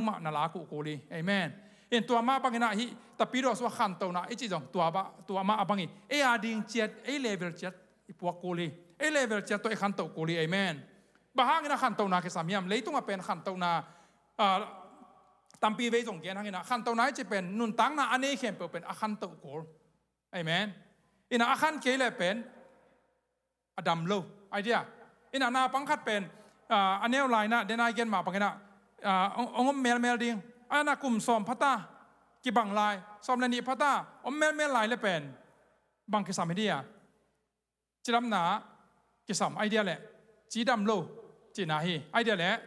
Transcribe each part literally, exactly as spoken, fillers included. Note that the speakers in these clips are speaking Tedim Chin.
mah na lak uh kul hi. Amen. In tua mah bangin ah hih Tapidaw sung a khantohna i cih zong tua mah, tua mah a bang hi. Ei a ding ciat, ei level ciat i puak kul hi. Ei level ciat tawh i khantoh kul hi. Amen. Bang hangin a khantohna kisam hiam? Leitungah pen khantohna, ah, tampi vei zong gen hangin ah khantohna i cih pen nuntakna a nei khempeuh pen a khantoh kul. Amen. In ah a khan kei leh pen a dam lo. Idea. In ah naupang khat pen, ah, a neu lai-in ah, den a i gen mah bangin ah, ah, hong, hong om melmel ding. A na kum sawm pha ta, kibang lai, sawm le nih pha ta, om melmel lai leh pen bang kisam hi dia? Cidamna kisam. Idea leh cidam lo cihna hi. Idea leh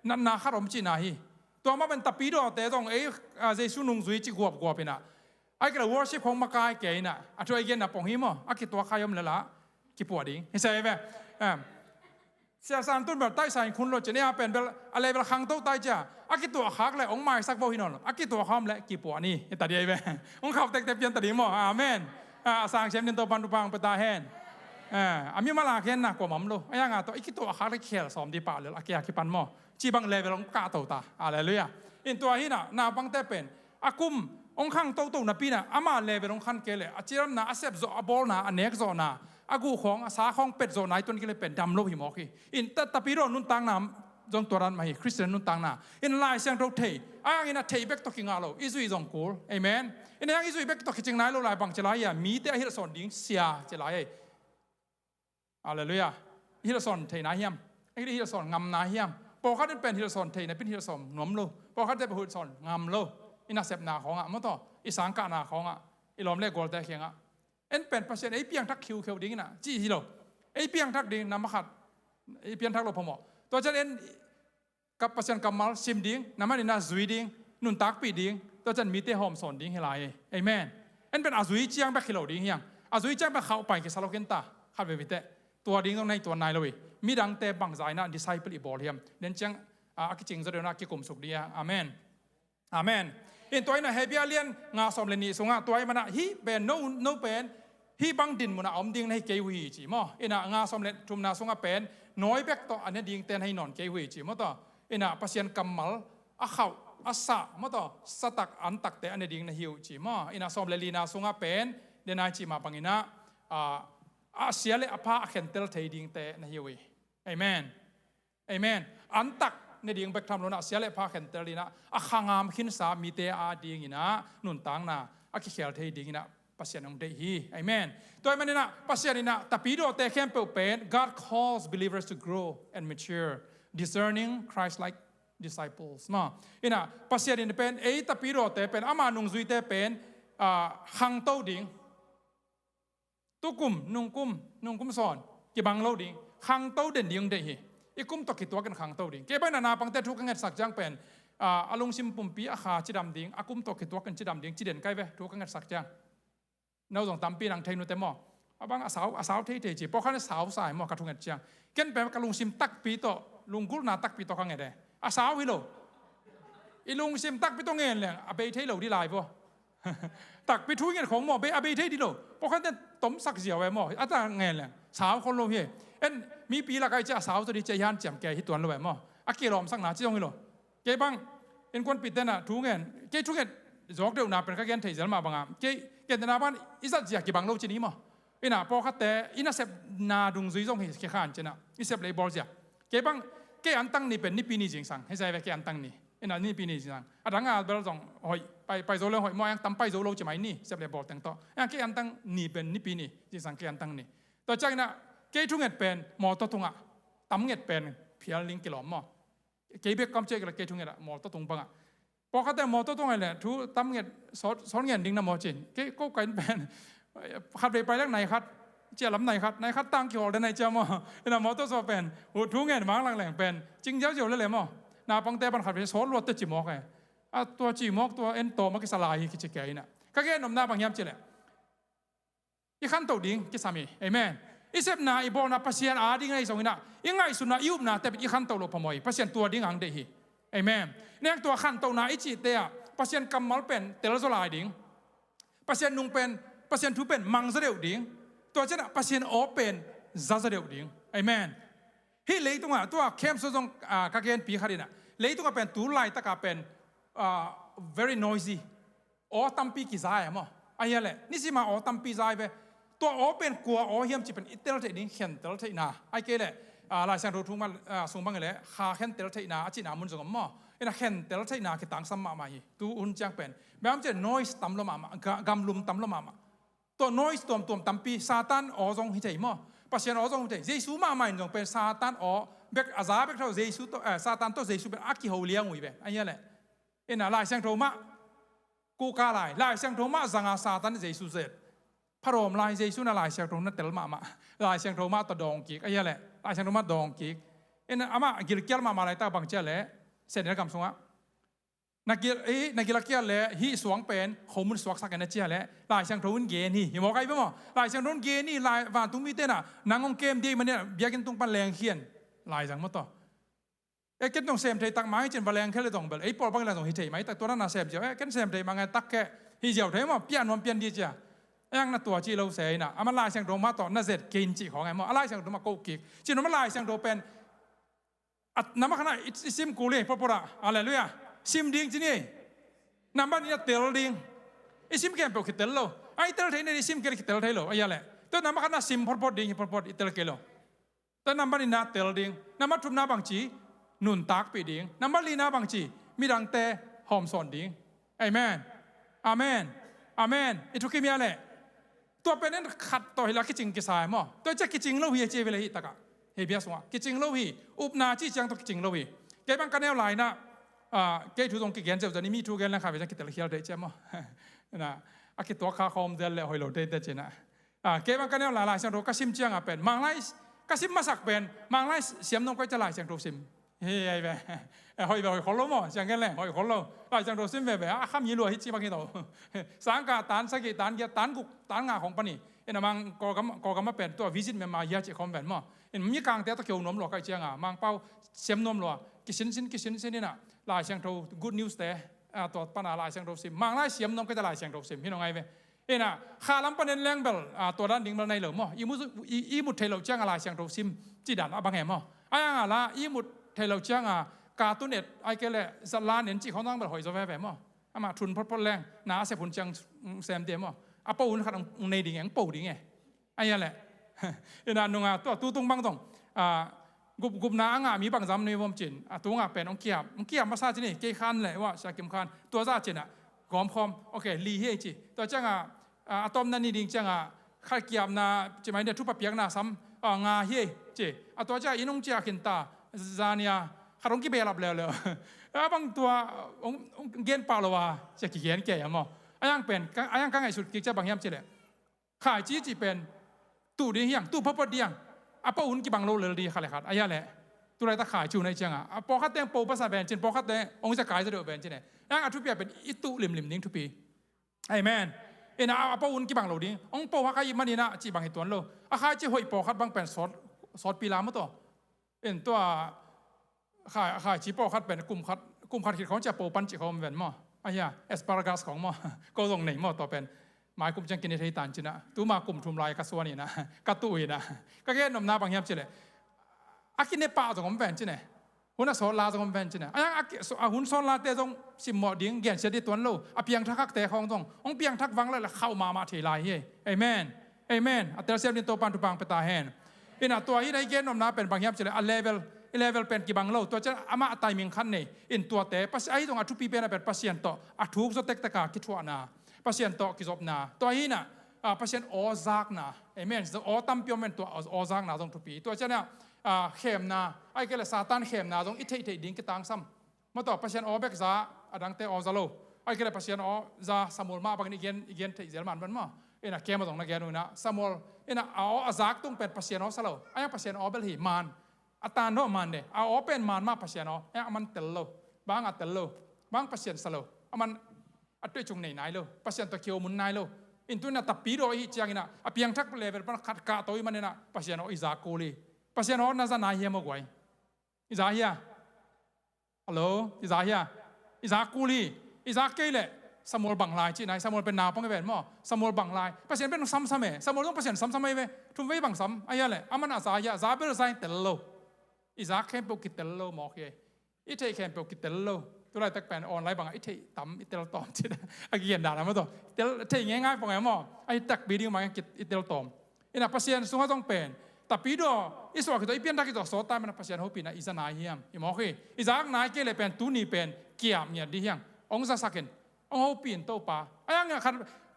natna khat om cihna hi. Tua mah pen Tapidawte zong ei, ah, Jesu nungzui ci guapguap in ah, ai kei leh worship khong makai kei in ah, a thu a i genna pong hi maw? A kituak khai om leh lah kipuah ding hi sa hi ve. Em. Sia San Tun bel taisa in khun lo ci-in, ei a pen bel a level khangto tai cia, a kituah khak leh hong maisak vo hi nawn lo. A kituah khak om leh kipuah ni hi ta ding hi ve. Hong khauh tektek pian ta ding maw? Amen. Ah, a sang siam ding Topa'n thupha hong pia ta hen. Ah, a mimal a genna kuamah om lo. A yang a tawh i kituah khak leh kikhel sawm ding pah lel a, a kei a kipan maw? Cih bang level hong kahto ta. Halleluiah. In tua hi in ah naupangte pen a kum hong khang toto napi in ah, ama level hong khan kei leh a cidamna, a sep zawh, a bawlna, a nek zawhna, a guh khawng, a sa khawng pet zawhna i tun kei leh pen dam lo hi mawk hi. In ta, Tapidaw nuntakna zong tua dan mah hi, Khristian nuntakna. In Lai Siangtho thei, a hangin a theih bek tawh kingah lo, i zuih zong kul. Amen. In a hang i zuih bek tawh kicing nai lo lai, bang ci lai hia? Mite a hilhsawn ding sia ci lai hi. Halleluiah. Hilhsawn theihna hiam? Hilhsawn ngamna hiam? Pawlkhat in pen hilhsawn thei napi in hilhsawn nuam lo. Pawlkhat in pen hilhsawn ngam lo. I nasepna khawngah maw taw, i sangkahna khawngah, i lawm le gualte kiangah. En pen Pasian ei piangthak khiukheu ding in ah cih hi lo. Ei piangthak ding, na makhat ei piangthak lo phamawh. Tua ciang en ka Pasian kammal sim ding, na man in ah zui ding, nuntakpih ding, tua ciang mite hawmsawn ding hi lai hi. Amen. En pen a zui ciang bek hi lo ding hi hang. A zui ciang bek khauhpai kisa lo khin ta, khat veivei teh. Tua ding zong na hi tuan nai lo hi. Midangte bangzah in ah disciple i bawl hiam? Den ciang, ah, a kicing zaw deuh in ah kikumsuk ding hi hang. Amen. Amen. In tua in ah Hebru a lian nga sawm le nih sungah tua ahih manin ah hih pen no, no pen hih bang din munah a om ding na hi kei uh hi ci maw? In ah nga sawm le thumna sungah pen nawi bek tawh a ne dingte na hi nawn kei uh hi ci maw taw? In ah Pasian kammal a khauh, a sah maw taw, satak antakte a ne ding na hi uh ci maw? In ah sawm le lina sungah pen den a i cih mah bangin ah, ah, a sia le a pha a khentel thei dingte na hi uh hi. Amen. Amen. Antak ne ding bek tham lo in ah sia le pha khentel ding in ah, a khangam khinsa mite a dingin ah nuntakna a kikhel thei dingin ah Pasian hong deih hi. Amen. Tua ahih manin ah Pasian in ah Tapidawte khempeuh pen, God calls believers to grow and mature, discerning Christ-like disciples maw? In ah Pasian in pen ei Tapidawte pen, ama nungzuite pen, ah, khangto ding. Tukum, nungkum, nungkum sawn kibang lo ding, khangto den ding deih hi. I kum tawh kituakin khangto ding. Kei bang in ah naupangte thu ka ngetsak ciang pen, ah, a lungsim pumpi a kha cidam ding, a kum tawh kituakin cidam ding ci den kai ve, thu ka ngetsak ciang. No zong tampi nang thei nute maw? A bang a sau, a sau thei thei ci, pawlkhat in sau sa hi maw, ka thunget ciang. Ken pen ka lungsim takpi tawh, lunggulhna takpi tawh ka nget e. A sau hi lo. I lungsim takpi tawh ngen leng a bei thei lo ding lai vaw. Takpi thu nget khong maw, bei, a bei thei ding lo. Pawlkhat in tomsak ziau e maw, a ta ngen leng sau khol lo hi. En, mipi lakah i ci a sau zaw ding ci a i hanciam kei hi tuan lo e maw. A kilawmsakna ci zong hi lo. Kei bang innkuanpihte in ah thu ngen, kei thunget zawk deuhna pen ka gen thei zel mah bangah, kei, kei tena bang i zat zia kibang lo ci ni maw? In ah pawlkhatte i nasepna dungzui zong hi kikhan ci-in ah i sep le i bawl zia. Kei bang, kei antang ni pen Nipi ni zingsang hi zai ve, kei antang ni. In ah Nipi ni zingsang. A dang a bel zong hoih, pai, pai zo le hoih maw, a yang tam pai zo lo ci mai ni, sep le bawl teng tawh. A yang kei antang ni pen Nipi ni zingsang, kei antang ni. Tua ciangin ah kei thunget pen mawtaw tungah, tam nget pen phial ning kilawm maw. Kei bek kam ciah kei la, kei thunget ah mawtaw tung bangah. Pawlkhatte mawtaw tung ai le thu tam nget, sawt, sawt ngen ding na maw ci-in. Kei ko ka inn pen khatvei pai leng nai khat, ciah lam nai khat, nai khat tang kihawl den ai cia maw. In ah mawtaw sawt pen, hu thu ngen mang lang leng pen cing ziauziau le le maw. Naupangte pan khatvei sawt luat teh ci mawk e. A tua ci mawk tua en tawm a kisa lai hi kici kei in ah. Ka gen nopna bang hiam cih leh, i khantoh ding kisam hi. Amen. I sepna, i bawlna Pasian a ding ahi zongin ah, i ngaihsutna, i upna tepin i khantoh loh phamawh hi. Pasian tua ding hong deih hi. Amen. Neng tua khantohna i cihte ah Pasian kammal pen telzaw lai ding, Pasian nung pen, Pasian thu pen mangzaw deuh ding. Tua ciangin ah Pasian aw pen zazaw deuh ding. Amen. Hih leitungah, tua Khemso zong, ah, ka genpi khat in ah, leitungah pen tu laitakah pen ah, very noisy. Aw tampi kiza e maw. Ahia leh, nisima aw tampi za hi ve. Tua aw pen kua aw hiam cih pen i tel theih ding khentel theihna. Ahih kei leh, ah, Lai Siangtho thu mah, ah, sung bang hi leh, kha khentel theihna, a cihna mun zong om maw. Ina khentel theihna kitangsam mahmah hi. Tu hun ciang pen. Bang hiam cih leh noise tam lo mahmah, ga-, gamlum tam lo mahmah. Tua noise tuamtuam tampi, Satan aw zong hi thei maw. Pasian aw zong hi thei. Jesu mahmah in zong pen Satan aw, bek a za bek tho Jesu tawh, eh, Satan tawh Jesu pen a kiho liang uh hi ve. Ahia leh. Ina Lai Siangtho mah, kuka lai, Lai Siangtho mah zanga Satan Jesu zet. Pharom lai Jesu na Lai Siangtho na tel mahmah. Lai Siangtho mah tawh dawng kik, ahia leh. Lai Siangtho mah dawng kik. Ina amah gilkial mahmah laitak bang ci a leh, Satan gam sungah. Na gil, eh, na gil a kial leh, hih suang pen, khomun suaksak e na ci a leh, Lai Siangtho in gen hi, hi mawk ai ve maw. Lai Siangtho in gen hi, lai, vantung mite na, nang hong kem ding manin, biakinn tung pan leng khian. Lai zang maw tawh. E, ken zong sem thei tak mai cin va leng khel zong bel. Ei pawl bang la zong hi thei mai tak tua na sem ziau. E, ken sem thei ma ngai tak keh. Hi ziau thei maw, pian nuam pian di cia. E, ang na tua ci lo se ina. Ama Lai Siangtho mah tawh na zet kei in ci khong e maw. A Lai Siangtho mah ko kik. Cin ma Lai Siangtho pen. At nama khana i, i sim kul hi, porpora. Hallelujah. Sim ding ci ni. Nambat ni na tel ding. I sim khempeuh kitel lo. Ai tel thei ni i sim kei kitel thei lo. Ahia leh. Tua nama khana sim porpot ding hi porpot i tel kei lo. Tua nambat nihna tel ding. Nambat thumna bang ci, nuntakpih ding. Nambat lina bang ci, midangte hawmsawn ding. Amen. Amen. Amen. I thukim hia leh. Tua pen en khat tawh hi la kicing kisa e maw. Tua cia kicing lo hi a ci ve le hih takah. Hih bia sungah. Kicing lo hi. Upna ci ciang tawh kicing lo hi. Kei bang ka neu lai na. Ah, kei thu zong kigen ceu zani mi thu gen leng kha ve ciang kitel khial dei cia maw. Na, a kituak kha khawm zel le hoi lo dei te cina. Ah, kei bang ka neu lai, Lai Siangtho ka sim cianga pen. Manglai, ka sim masak pen. Manglai siam nong koi ca Lai Siangtho sim. Hi, ai ve. Eh, hoi ve, hoi khol lo maw. Siang gen leng, hoi khol lo. Lai Siangtho sim ve ve. A kham hi lua hi ci bang hi to. Sangka tan, sagi tan, gia tan, guk tan, nga khong pani. Ina mang Kawlgam, Kawlgam a pen. Tua visit me ma hia ci khom pen maw. In mi kangte to keu nuam lua kai cianga. Mang pau siam nuam lua. Kisin sin, kisin sin ina. Lai Siangtho, good news te. Ah, tua pana Lai Siangtho sim. Manglai siam nong koi ca Lai Siangtho sim. Hi nong ai ve. Ina, kha lam panen leng bel, ah, tua dan ding bel nei lo maw. I mut, i, i mut thei lo cianga Lai Siangtho sim, ci dan a bang e maw. Ai anga la, i mut thei lo cianga, ka tun et, ai kei leh, zat la nen ci khong dang bel hoi zaw veve maw. Ama thun photphot leng, na a sep hun ciang, mm, sem de maw. A po hun khat ang nei ding e, ang po ding e. Ahia leh. Ina nunga, tua, tu tung bang zong. Ah, gup, gupna a ngah mi bang zam ni vom cin. A tunga pen ong kiam. Ong kiam masa cin hi, kei khan le, wa, Sia Kim khan. Tua za cin a. Gawm khawm. Ok, li hi ci. Tua cianga, ah, a tawmna ni ding cianga, khat kiamna, ci mai ne thupa piakna sam, ah, nga hi ci. A tua cia in ong cia khin ta, zania, khat ong kibelap leuleu. A bang tua, ong, ong gen pah lo a, cia kigen kei a maw. A yang pen, ka, a yang ka ngaihsut kik cia bang hiam ci leh. Khaici ci pen, tuh ding hiang, tuh photphot ding hiang. A pau hun kibang lo lel ding khat le khat. Ahia leh, tu laitak khaici hun ahi cianga. A pawlkhat teng po pasa ven cin, pawlkhat teng ong za kai za deuh ven cin e. Ang a thupi a pen, i tuh limlim ding thupi. Amen. Ina a pau hun kibang lo ding. Ong po ha kai manina ci bang hi tuan lo. A khaici hoih pawlkhat bang pen sawt, sawtpi lam maw tawh. In tua, khai, khaici pawlkhat pen kum khat, kum khat khit khawng cia po pan ci khawng ven maw. Ahia, asparagus khawng maw. Ko zong nei maw tua pen. Mai kum ciang kine thei tan cina. Tuma kum thum lai ka suan ina. Ka tuh ina. Ka gen nopna bang hiam ci leh. A kine pah zong om ven cine. Hun a sawt la zong om ven cine. A yang a ki, so, a hun sawt la te zong simmawh ding, gensia ding tuan lo. A piangthak hakte khawng zong. Ong piangthak vang leh le khauh mahmah thei lai hi. Amen. Amen. A telsiam ding Topan thupha pia ta hen. Ina tua hi na i gen nopna pen bang hiam ci leh a level, i level pen kibang lo. Tua cian amah a timing khat nei. In tuate, Pasian ahi zong a thupi pen a pen Pasian tawh. A thuk zaw tektek a kithuahna. Pasian tawh kizopna. Tua hi na, ah, Pasian aw zakna. Amen. Aw tampi om pen tua aw zakna zong thupi. Tua cian a, ah, khemna. Ai kei leh Satan khemna zong i theih theih ding kitangsam. Maw tawh Pasian aw bek za, a dangte aw za lo. Ai kei leh Pasian aw za Samuel mah bangin i gen, i gen theih zel man ban maw. Ina kem a zong na gen uh ina. Samuel, ina a aw a zak tung pen Pasian aw sa lo. Ai a Pasian aw bel hi man. A tan dawh man de. A aw pen man mah Pasian aw. Ai a man tel lo. Bang a tel lo. Bang Pasian sa lo. A man a tuai cung nei nai lo. Pasian tawh kio mun nai lo. In tu ina tapi dawh i hih ciang ina. A piangthak level pan khat kah to i man ina. Pasian aw i zak kul hi. Pasian aw na za nai hiam aw guai. I za hia. Hello, i za hia? I za kul hi. I za kei leh Samuel bang lai ci nai, Samuel pen naupang i ven maw. Samuel bang lai. Pasian pen samsam e. Samuel zong Pasian samsam e ve. Thum vei bang sam. Ahia leh. Aman a za hia. Za bel za hi tel lo. I za khempeuh kitel lo mawk hi. I theih khempeuh kitel lo. Tulaitak pen online bangah i theih tam, i tel tawm cih a kigen dan a maw taw. Tel, theih ngeingai pong e maw. A hi takpi ding bangah i tel tawm. Ina Pasian sungah zong pen tapidaw i suah khit tawh, i pianthak khit tawh, sawt ta mana Pasian hopihna i za nai hiam? I mawk hi. I zak nai kei leh pen tuni pen kiam ngiat dih hiang. Hong zasak in, hong hopih in Topa. A hiang khat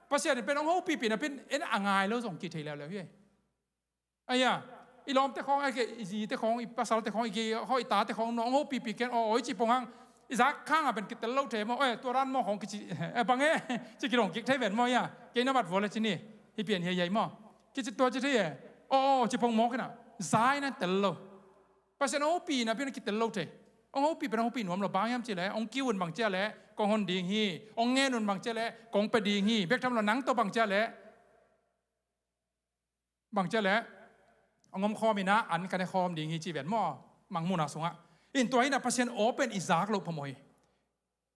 Pasian in pen hong hopihpih na pen en a ngai lo zong kithei leuleu hi. Aia, i lawmte khawng, a ke i zite khawng, i pasalte khawng, i ke khawng, i tate khawng, nong hopihpih ken aw aw i ci pong hang. I zak khang a pen kitel lo thei maw. Oi, tua ran maw khawng kici, e bang e, ci kidong kik thei ven maw ia. Kei na mat vua le ci ni, hi pian hi a iai maw. Kici tua ci thei e. Aw aw ci pong mawk ina, zai na tel lo. Pasian hong hopih na pen kitel lo thei. Hong hopih pen hong hopih nuam lo, bang hiam ci leh hong kiu un bang cia leh kong hon ding hi. Hong ngen un bang cia leh kong pia ding hi. Bek tham lo nang tawh bang cia leh, bang cia leh hong om khawm ina, an ka ne khawm ding hi ci ven maw. Mangmuhna sungah. In tua hi ina Pasian aw pen i zak loh phamawh hi.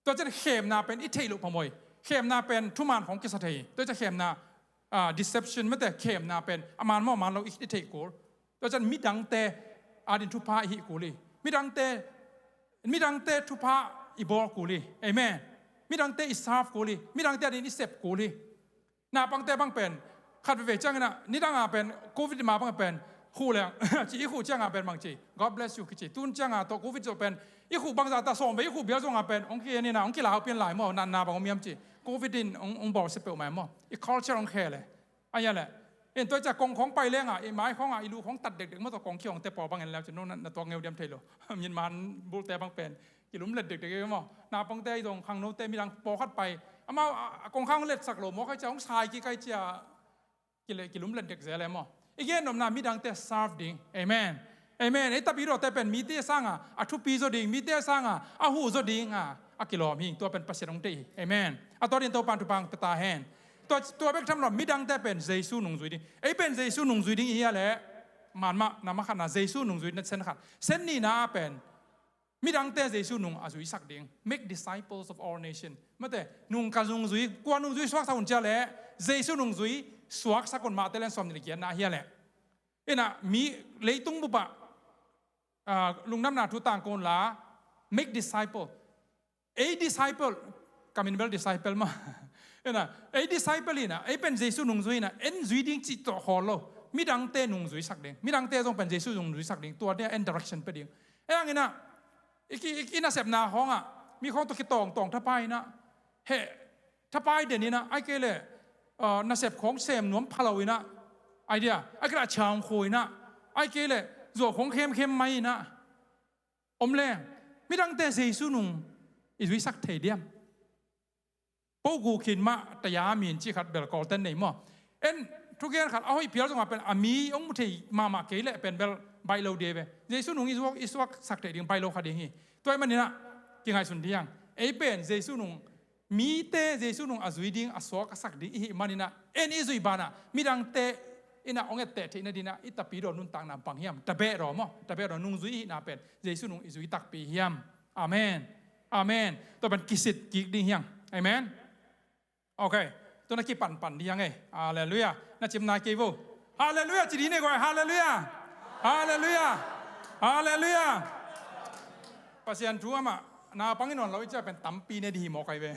Tua cian khemna pen i theih loh phamawh hi. Khemna pen thuman khawng kisa thei hi. Tua cian khemna, ah, deception mate, khemna pen a man maw a man lo i, i theih kul. Tua cian midangte adin thupha i hih kul hi. Midangte, midangte thupha i bawl kul hi. Amen. Midangte i serve kul hi. Midangte adin i sep kul hi. Naupangte bang pen khat veve ciangin ah, nidang a pen covid ma bang pen khuh leng ci, i khuh ciang a pen bang ci, "God bless you," kici. Tun ciang a tawh covid zawh pen i khuh bangzah ta sawm ve, i khuh bial zong a pen hong ki-en ina, hong kilau pian lai maw, natna bang om hiam ci. Covid in hong, hong bawlsia peuhmah maw. I culture hong khe le. A hia le. In tua cia kong khawng pai leng a, i mai khawng a, i lu khawng tat dekdek maw tawh kong khi hong te paw bang en leu ci, no na, na tuak ngeu diam thei lo. Min man bulte bang pen kilum let dekdek e maw. Naupangte i dong khangnote midang pawlkhat pai. Amau a, a kongkhang letsak lo maw, kai cia hong sai kik kai cia. Kile, kilum let dek zel e maw. I gen nopna midangte serve ding. Amen. Amen. Ei tapidawte pen mite sanga a thupi zaw ding, mite sanga a huh zaw ding a, a kilawm hi. Tua pen Pasian hong deih hi. Amen. A tua din Topan thupha hong pia ta hen. Tua, tua bek tham lo, midangte pen Jesu nungzui ding. Ei pen Jesu nungzui ding i hia leh, man mah, na ma khatna Jesu nungzui na sen khat. Sen nihna a pen midangte Jesu nung a zuisak ding. Make disciples of all nation. Mate, nung ka nungzui, kua nungzui suaksak un cia leh, Jesu nungzui suaksak un, Mate lian sawm nih le giatna a hia leh. Ina, mi leitung bup ah, ah, lungdamna thu tangko un la, make disciple. Ei disciple, ka min bel disciple mah. Ina, ei disciple ina, ei pen Jesu nungzui ina, en zui ding cih tawh khawl lo. Midangte nungzuisak ding. Midangte zong pen Jesu nungzuisak ding. Tua dia en direction pia ding. Ei ang ina, i ki, i ki nasepna khawng ah, mi khawng tawh kitawngtawng thapai ina, heh, thapai den ina, ai kei leh, ah, nasep khawng sem nuam pha lo ina, ai dia, ai kei leh a ciang khua ina, ai kei leh zuau khawng khemkhem mai ina. Om leng, midangte Jesu nung i zuisak thei diam? Pogu khin mah taya min ci khat bel Kawlten nei maw. En, thugen khat a hoih phial zongah pen a mi hong mu thei mahmah kei leh pen bel baih lo dia ve. Jesu nung i zuak, i suaksak thei ding baih lo kha ding hi. Tua ahih maninah kingaihsun ding hiang. Ei pen Jesu nung, mite Jesu nung a zui ding, a suak a sak ding i hih maninah, en i zuih banah midangte inah hong etteh theihna dinah i tapidaw nuntakna bang hiam? Tabehdaw maw? Tabehdaw nungzui i hihna pen Jesu nung i zui takpi hiam? Amen. Amen. Tua pen kisit kik ding hiang. Amen. Ok. Tua na kipanpan ding hiang ei. Halleluiah. Na cim nai kei vo. Halleluiah ci ding nei guai. Halleluiah. Halleluiah. Halleluiah. Pasian thu amah naupang i nawn lo i ciah pen tampi ne ding hi mawk ai ve.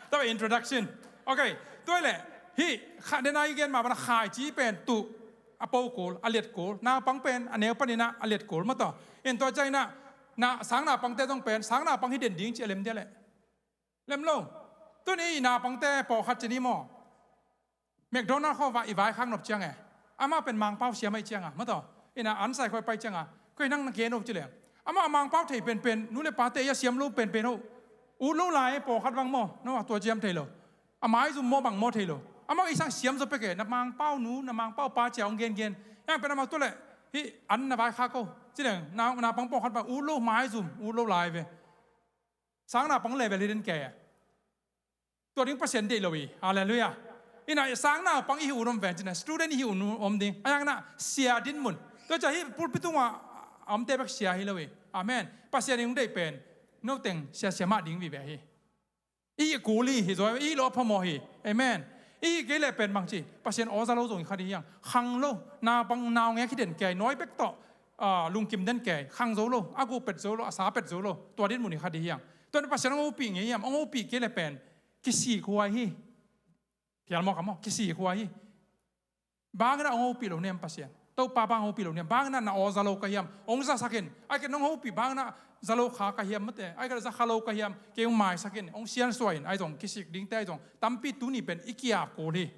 Tua pen introduction. Ok. Tua leh hih kha dena i gen mah bana khaici pen tuh a po kul, a liat kul. Naupang pen a neu paninah a liat kul mataw. In tua cianginah na sang naupangte zong pen sang naupang hi den ding ci a lem dia leh. Lem lo. Tun i naupangte pawlkhat ci ni maw? McDonald khawh i vaikhak nop ciang e. Amah pen Mangpau siam ahi cianga mataw. Ina an sai khawh pai cianga, koi nang na gen uh ci leng, amah Mangpau thei penpen, nu le pate ia siam lo penpen uh. Ut lo lai pawlkhat bang maw, no a tua ciam thei lo. A maizum maw bang maw thei lo. Amah i sang siam zaw pek e, na Mangpau nu, na Mangpau pa cia hong gengen. Yang pen amah tua leh hih an na vaikhak uh ci leng, na, naupang pawlkhat bang ut lo, maizum ut lo lai ve. Sang naupang level hi den kei a. Tua ding Pasian deih lo hi. Halleluiah. Ina sang naupang i hi un om ven cina, student i hi un om ding. A yang na sia din mun. Tua cia hi pulpit tungah a omte bek sia hi lo hi. Amen. Pasian i hong deih pen noteng sia sia mah ding vive hi. I kul hi, hi zaw, i lawh phamawh hi. Amen. I kei leh pen bangci, Pasian aw za lo zong hi kha ding hiang. Khang lo, naupang naungek hi den kei, nawi bek tawh, ah, lungkim den kei, khang zo lo, a guh pet zo lo, a sa pet zo lo, tua din mun hi kha ding hiang. Tua na Pasian hong hopih ngei hiam? Hong hopih kei le pen kisik huai hi. Phial mawk a maw, kisik huai hi. Bang na hong hopih lo nem Pasian? Topa bang hong hopih lo nem? Bang na na aw za lo ka hiam? Hong zasak in. Ai kei nong hopih bang na za lo kha ka hiam mate? Ai kei za kha lo ka hiam? Kei hong maisak in, hong siansuah in, ai zong kisik dingte ai zong tampi tuni pen i kiap kul hi.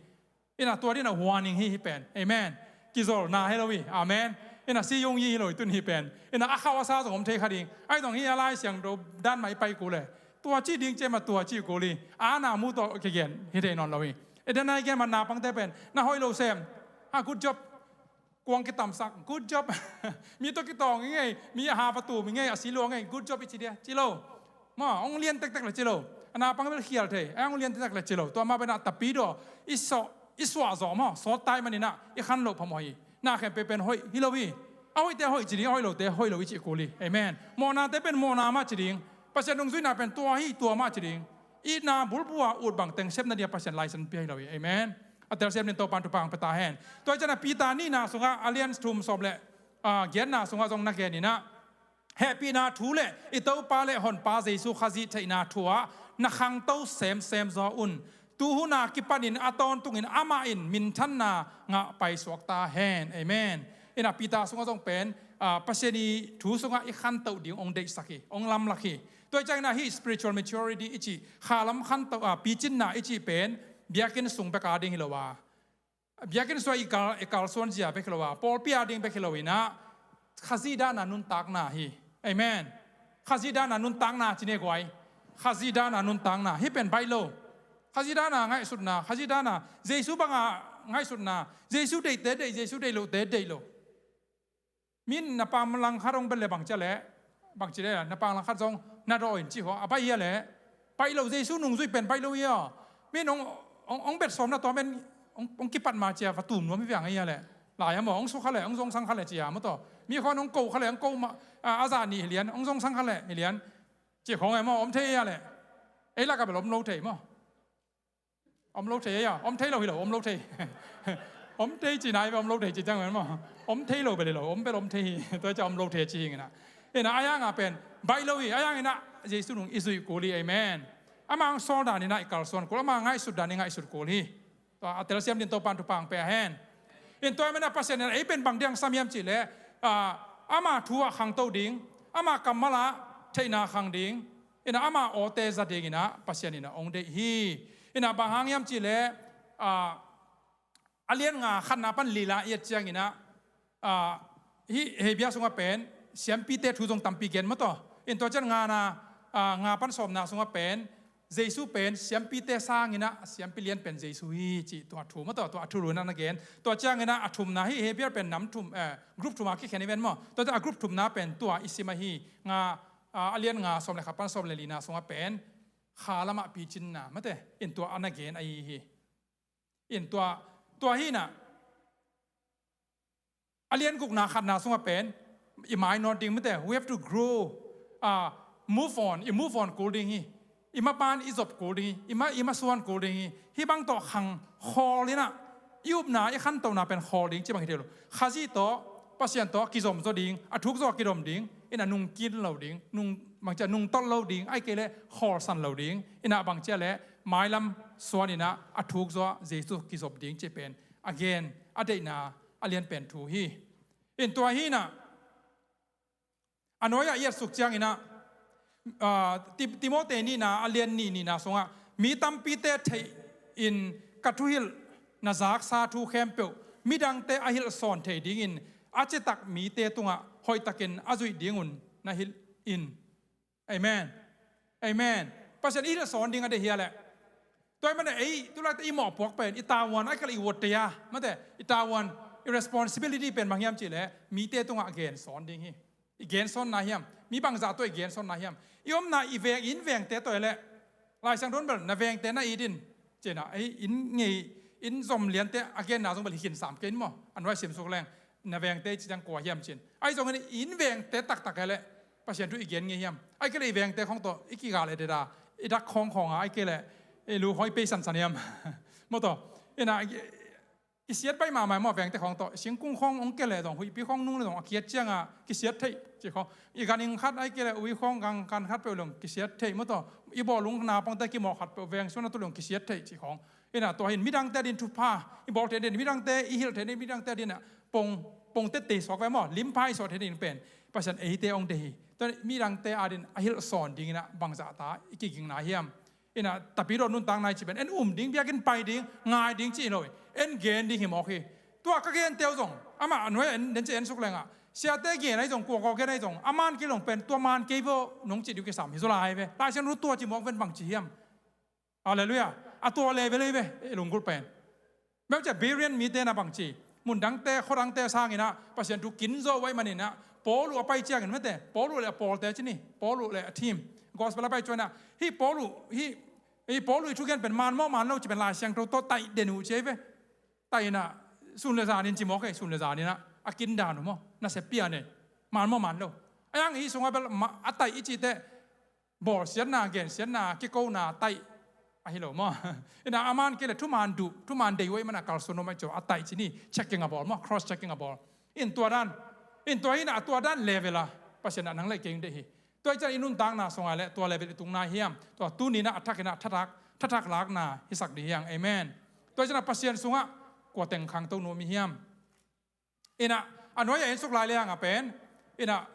Ina tua dina huaning hi hi pen. Amen. Kizolna hi lo hi. Amen. Ina siyung hi lo hi tun hi pen. Ina a khau a sa zong om thei kha ding. Ai zong hi a Lai Siangtho dan mah i pai kul le. Tua ci ding ciam a tua ci kul hi. A na mu tawh kigen hi thei nawn lo hi. I dan a i gen man na pangte pen. Na hoih lo sem. Ha, good job. Kuang kitamsak. Good job. Mi tawh kitawng i ngei. Mi a ha va tum i ngei. A si luang ngei. Good job i ci dia. Ci lo. Ma, hong lian tektek le ci lo. A na pang bel khial thei. A hong lian tektek le ci lo. Tua ma pen a tapidaw. I sawh, i suah zawh maw. Sawt tai maninah. I khan loh phamawh hi. Na khempeuh pen hoih hi lo hi. A hoihte hoih ci ding, a hoih lote hoih lo i cih kul hi. Amen. Mawhnate pen mawhna mah ci ding. Pasian nungzuihna pen tua hi, tua mah ci ding. Itna bulphuh a ut bang teng sepna dia Pasian laisan pia hi lo hi. Amen. A telsiam din Topan thupha hong pia ta hen. Tua hi ciangin a Peter nihna sungah a lian thum sawm le, ah, giatna sungah zong na geninah. Hehpihna thu le i Topa le Honpa Jesu Khazih theihna thu ah na khangto semsem zaw un. Tu hun a kipanin a tawntungin amah in minthanna ngah paisuak ta hen. Amen. Ina Peter sungah zong pen, ah, Pasian i thu sungah i khantoh ding hong deihsak hi, hong lamlak hi. Tua hi ciangin a hih spiritual maturity i cih, khalam khantoh, ah, picinna i cih pen biakinn sung bek a ding hi lo a. Biakinn sungah i kal, i kalsuan zia bek hi lo a, pawlpi a ding bek hi lo inah, Khazih dahna nuntakna hi. Amen. Khazih dahna nuntakna ci ne guai. Khazih dahna nuntakna. Hih pen baih lo. Khazih dahna ngaihsutna, Khazih dahna, Jesu banga ngaihsutna, Jesu deihte deih, Jesu deih lohte deih lo. Min na pang langkhat hong bel le bang cia le, bang ci le, na pang langkhat zong na daw in ci hua, a baih hia le, baih lo Jesu nungzui pen baih lo hia. Min hong, hong, hong bet sawm na tua men, hong, hong kipat ma cia, va tum nuam hi viang hia le. Lai a maw, hong suk kha le, hong zong sang kha le cia, maw taw. Mi khon hong ko kha le, hong ko ma, a, a za nih hi lian, hong zong sang kha le, hi lian. Ci khong e maw, om thei hia le. Ei lak a bel om lo thei maw. Om lo thei a, om thei lo hi lo, om lo thei. Om thei ci nai ve, om lo thei ci ciang ven maw. Om thei lo bel hi lo, om bel om thei hi. Tua cia om lo thei ci hi ngina. Ina a yang a pen, baih lo hi, a yang ina, Jesu nung i zuih kul hi, amen. Ama ang sawl dan ina i kalsuan kul, ama ngaihsut dan i ngaihsut kul hi. Tua a telsiam din Topan thupha hong pia hen. In tua mena Pasian ina, ei pen bang diang sam hiam ci le, ah, ama thu a khangto ding, ama kammal a theihna khang ding, ina ama awte za ding ina Pasian ina hong deih hi. Ina bang hang hiam ci le, ah, a lian nga khatna pan lila i et ciang ina, ah, hih Hebrew sungah pen siampite thu zong tampi gen maw taw. In tua cian ngana, ah, nga pan sawmna sungah pen Jesu pen siampite sang ina siampi lian pen Jesu hi ci tua thu maw taw, tua a thu lu ina na gen. Tua ciang ina a thumna hih Hebrew pen nam thum, eh, group thum a kikhen i ven maw. Tua cian a group thumna pen tua i sim ahi nga, ah, a lian nga sawm le khat pan sawm le lina sungah pen kha lamah picinna mate in tua a na gen ahi hi. In tua, tua hi na a lian gukna khatna sungah pen i mai nawt ding mate, we have to grow, ah, move on, i move on kul ding hi. I mapan i zop kul ding hi, i ma, i masuan kul ding hi. Hih bang tawh khang khawl ina i upna, i khantona pen khawl ding ci bang hi thei lo. Khazih tawh, Pasian tawh kizom zaw ding, a thuk zaw a kidom ding, ina nungkin lo ding, nung, bang cia nungtolh lo ding, ai kei le khawlsan lo ding, ina bang cia le mailam suan ina a thuk zaw Jesu kizop ding ci pen a gen, a deihna a lian pen thu hi. In tua hi na, a nuai-ah i et suk ciang ina, ah, Ti-, Timote nihna a lian nih nihna sungah mi tampite theih in ka thuhilh na zaksa thu khempeuh midangte a hilh sawn thei dingin a citak mite tungah hoihtakin a zuih dingun na hilh in. Amen. Amen. Pasian i hilh sawn ding a deih hia leh. Tua i mana ei, tu laite i mawhpuak pen, i tavuan, ai kal i uat te a, mate, i tavuan, i responsibility pen bang hiam cih leh, mite tungah gen sawn ding hi. I gen sawn na hiam, mi bangzah tawh i gen sawn na hiam. I omna i veng, i inn vengte tawh i leh. Lai Siangtho in bel, na vengte na it in. Cina, ei, inn ngei, inn zom liante a genna zong bel hi khin sam kei in maw. An vai sim suk leng. Na vengte i ci ciang kua hiam cin. Ai zong in inn vengte taktak e leh. Pasian thu i gen ngei hiam. Ai kei leh i vengte khong tawh, i kigal e deda. I dak khong khong a, ai kei leh. I lu khong i pei sansan hiam. Maw tawh. Ina, Kisiat baih mahmah maw, vengte khawng tawh, singkung khawng hong kia leh zong, huihpi khawng nung leh zong, a kiat ciangah kisiat theih cih khawng. I gan ing khat ahih kei leh ui khawng, gan khat peuh leng kisiat theih maw tawh. I bawlung napangte kimawh khat peuh veng sung ah tu leng kisiat theih cih khawng. Inah tua hi in midangte adingin thupha i bawl theih ding, midangte i hilh theih ding, midangte adingin ah pong, pong tete suak ve maw, limpha i suah theih ding pen Pasian eite hong deih hi. Tua midangte adingin a hilh sawn dingin ah bangzah ta i kiging nai hiam? Inah Tapidaw nuntakna i cih pen en um ding, biakinn pai ding, ngai ding cih hi lo hi. En gen ding hi mawk hi. Tua ka gente uh zong, amah a nuai-ah en, den ci en suk leng ah, siate gen ahi zong, kuakua gen ahi zong, a man kei leh pen tua man kei vo nong cih ding uh kisam hi zaw lai ve. Lai Siangtho tua ci mawk ven, bang ci hiam? Halleluiah. A tua level hi ve, i lunggulh pen. Meuh ciah Berean mite na bang ci, mun dangte, khua dangte sangin ah Pasian thu kin zo uh ahih manin ah, Paul uh a pai ciangin mate, Paul uh leh a pawlte ci ni, Paul uh leh a team, gospel a pai ciangin ah, hih Paul uh, hih, hih Paul uh i thugen pen man maw man lo cih pen Lai Siangtho tawh taih den uh ci hi ve. Taih in ah, sun leh zanin ci mawk hi, sun leh zanin ah a kin dan uh maw, nasep pian hi. Man maw man lo. A hiang hih sungah bel ma-, a taih i cih teh, bawlsiatna, gensiatna, kikona taih ahi lo maw? Inah a man kei leh thuman duh, thuman deih uh ahih manin a kalsuan om ahih ciang a taih ci ni, checking a bawl maw, cross checking a bawl. In tua dan, in tua hi inah a tua dan level ah Pasian ah nang leh kei hong deih hi. Tua ahih ciangin i nuntakna sungah leh tua level i tung nai hiam? Tua tuni inah a thak inah thathak, thathak lakna hisak ding hi hang. Amen. Tua ahih ciangin ah Pasian sungah kua teng khangto nuam i hiam? Inah a nuai-ah en suk lai leng ah pen, inah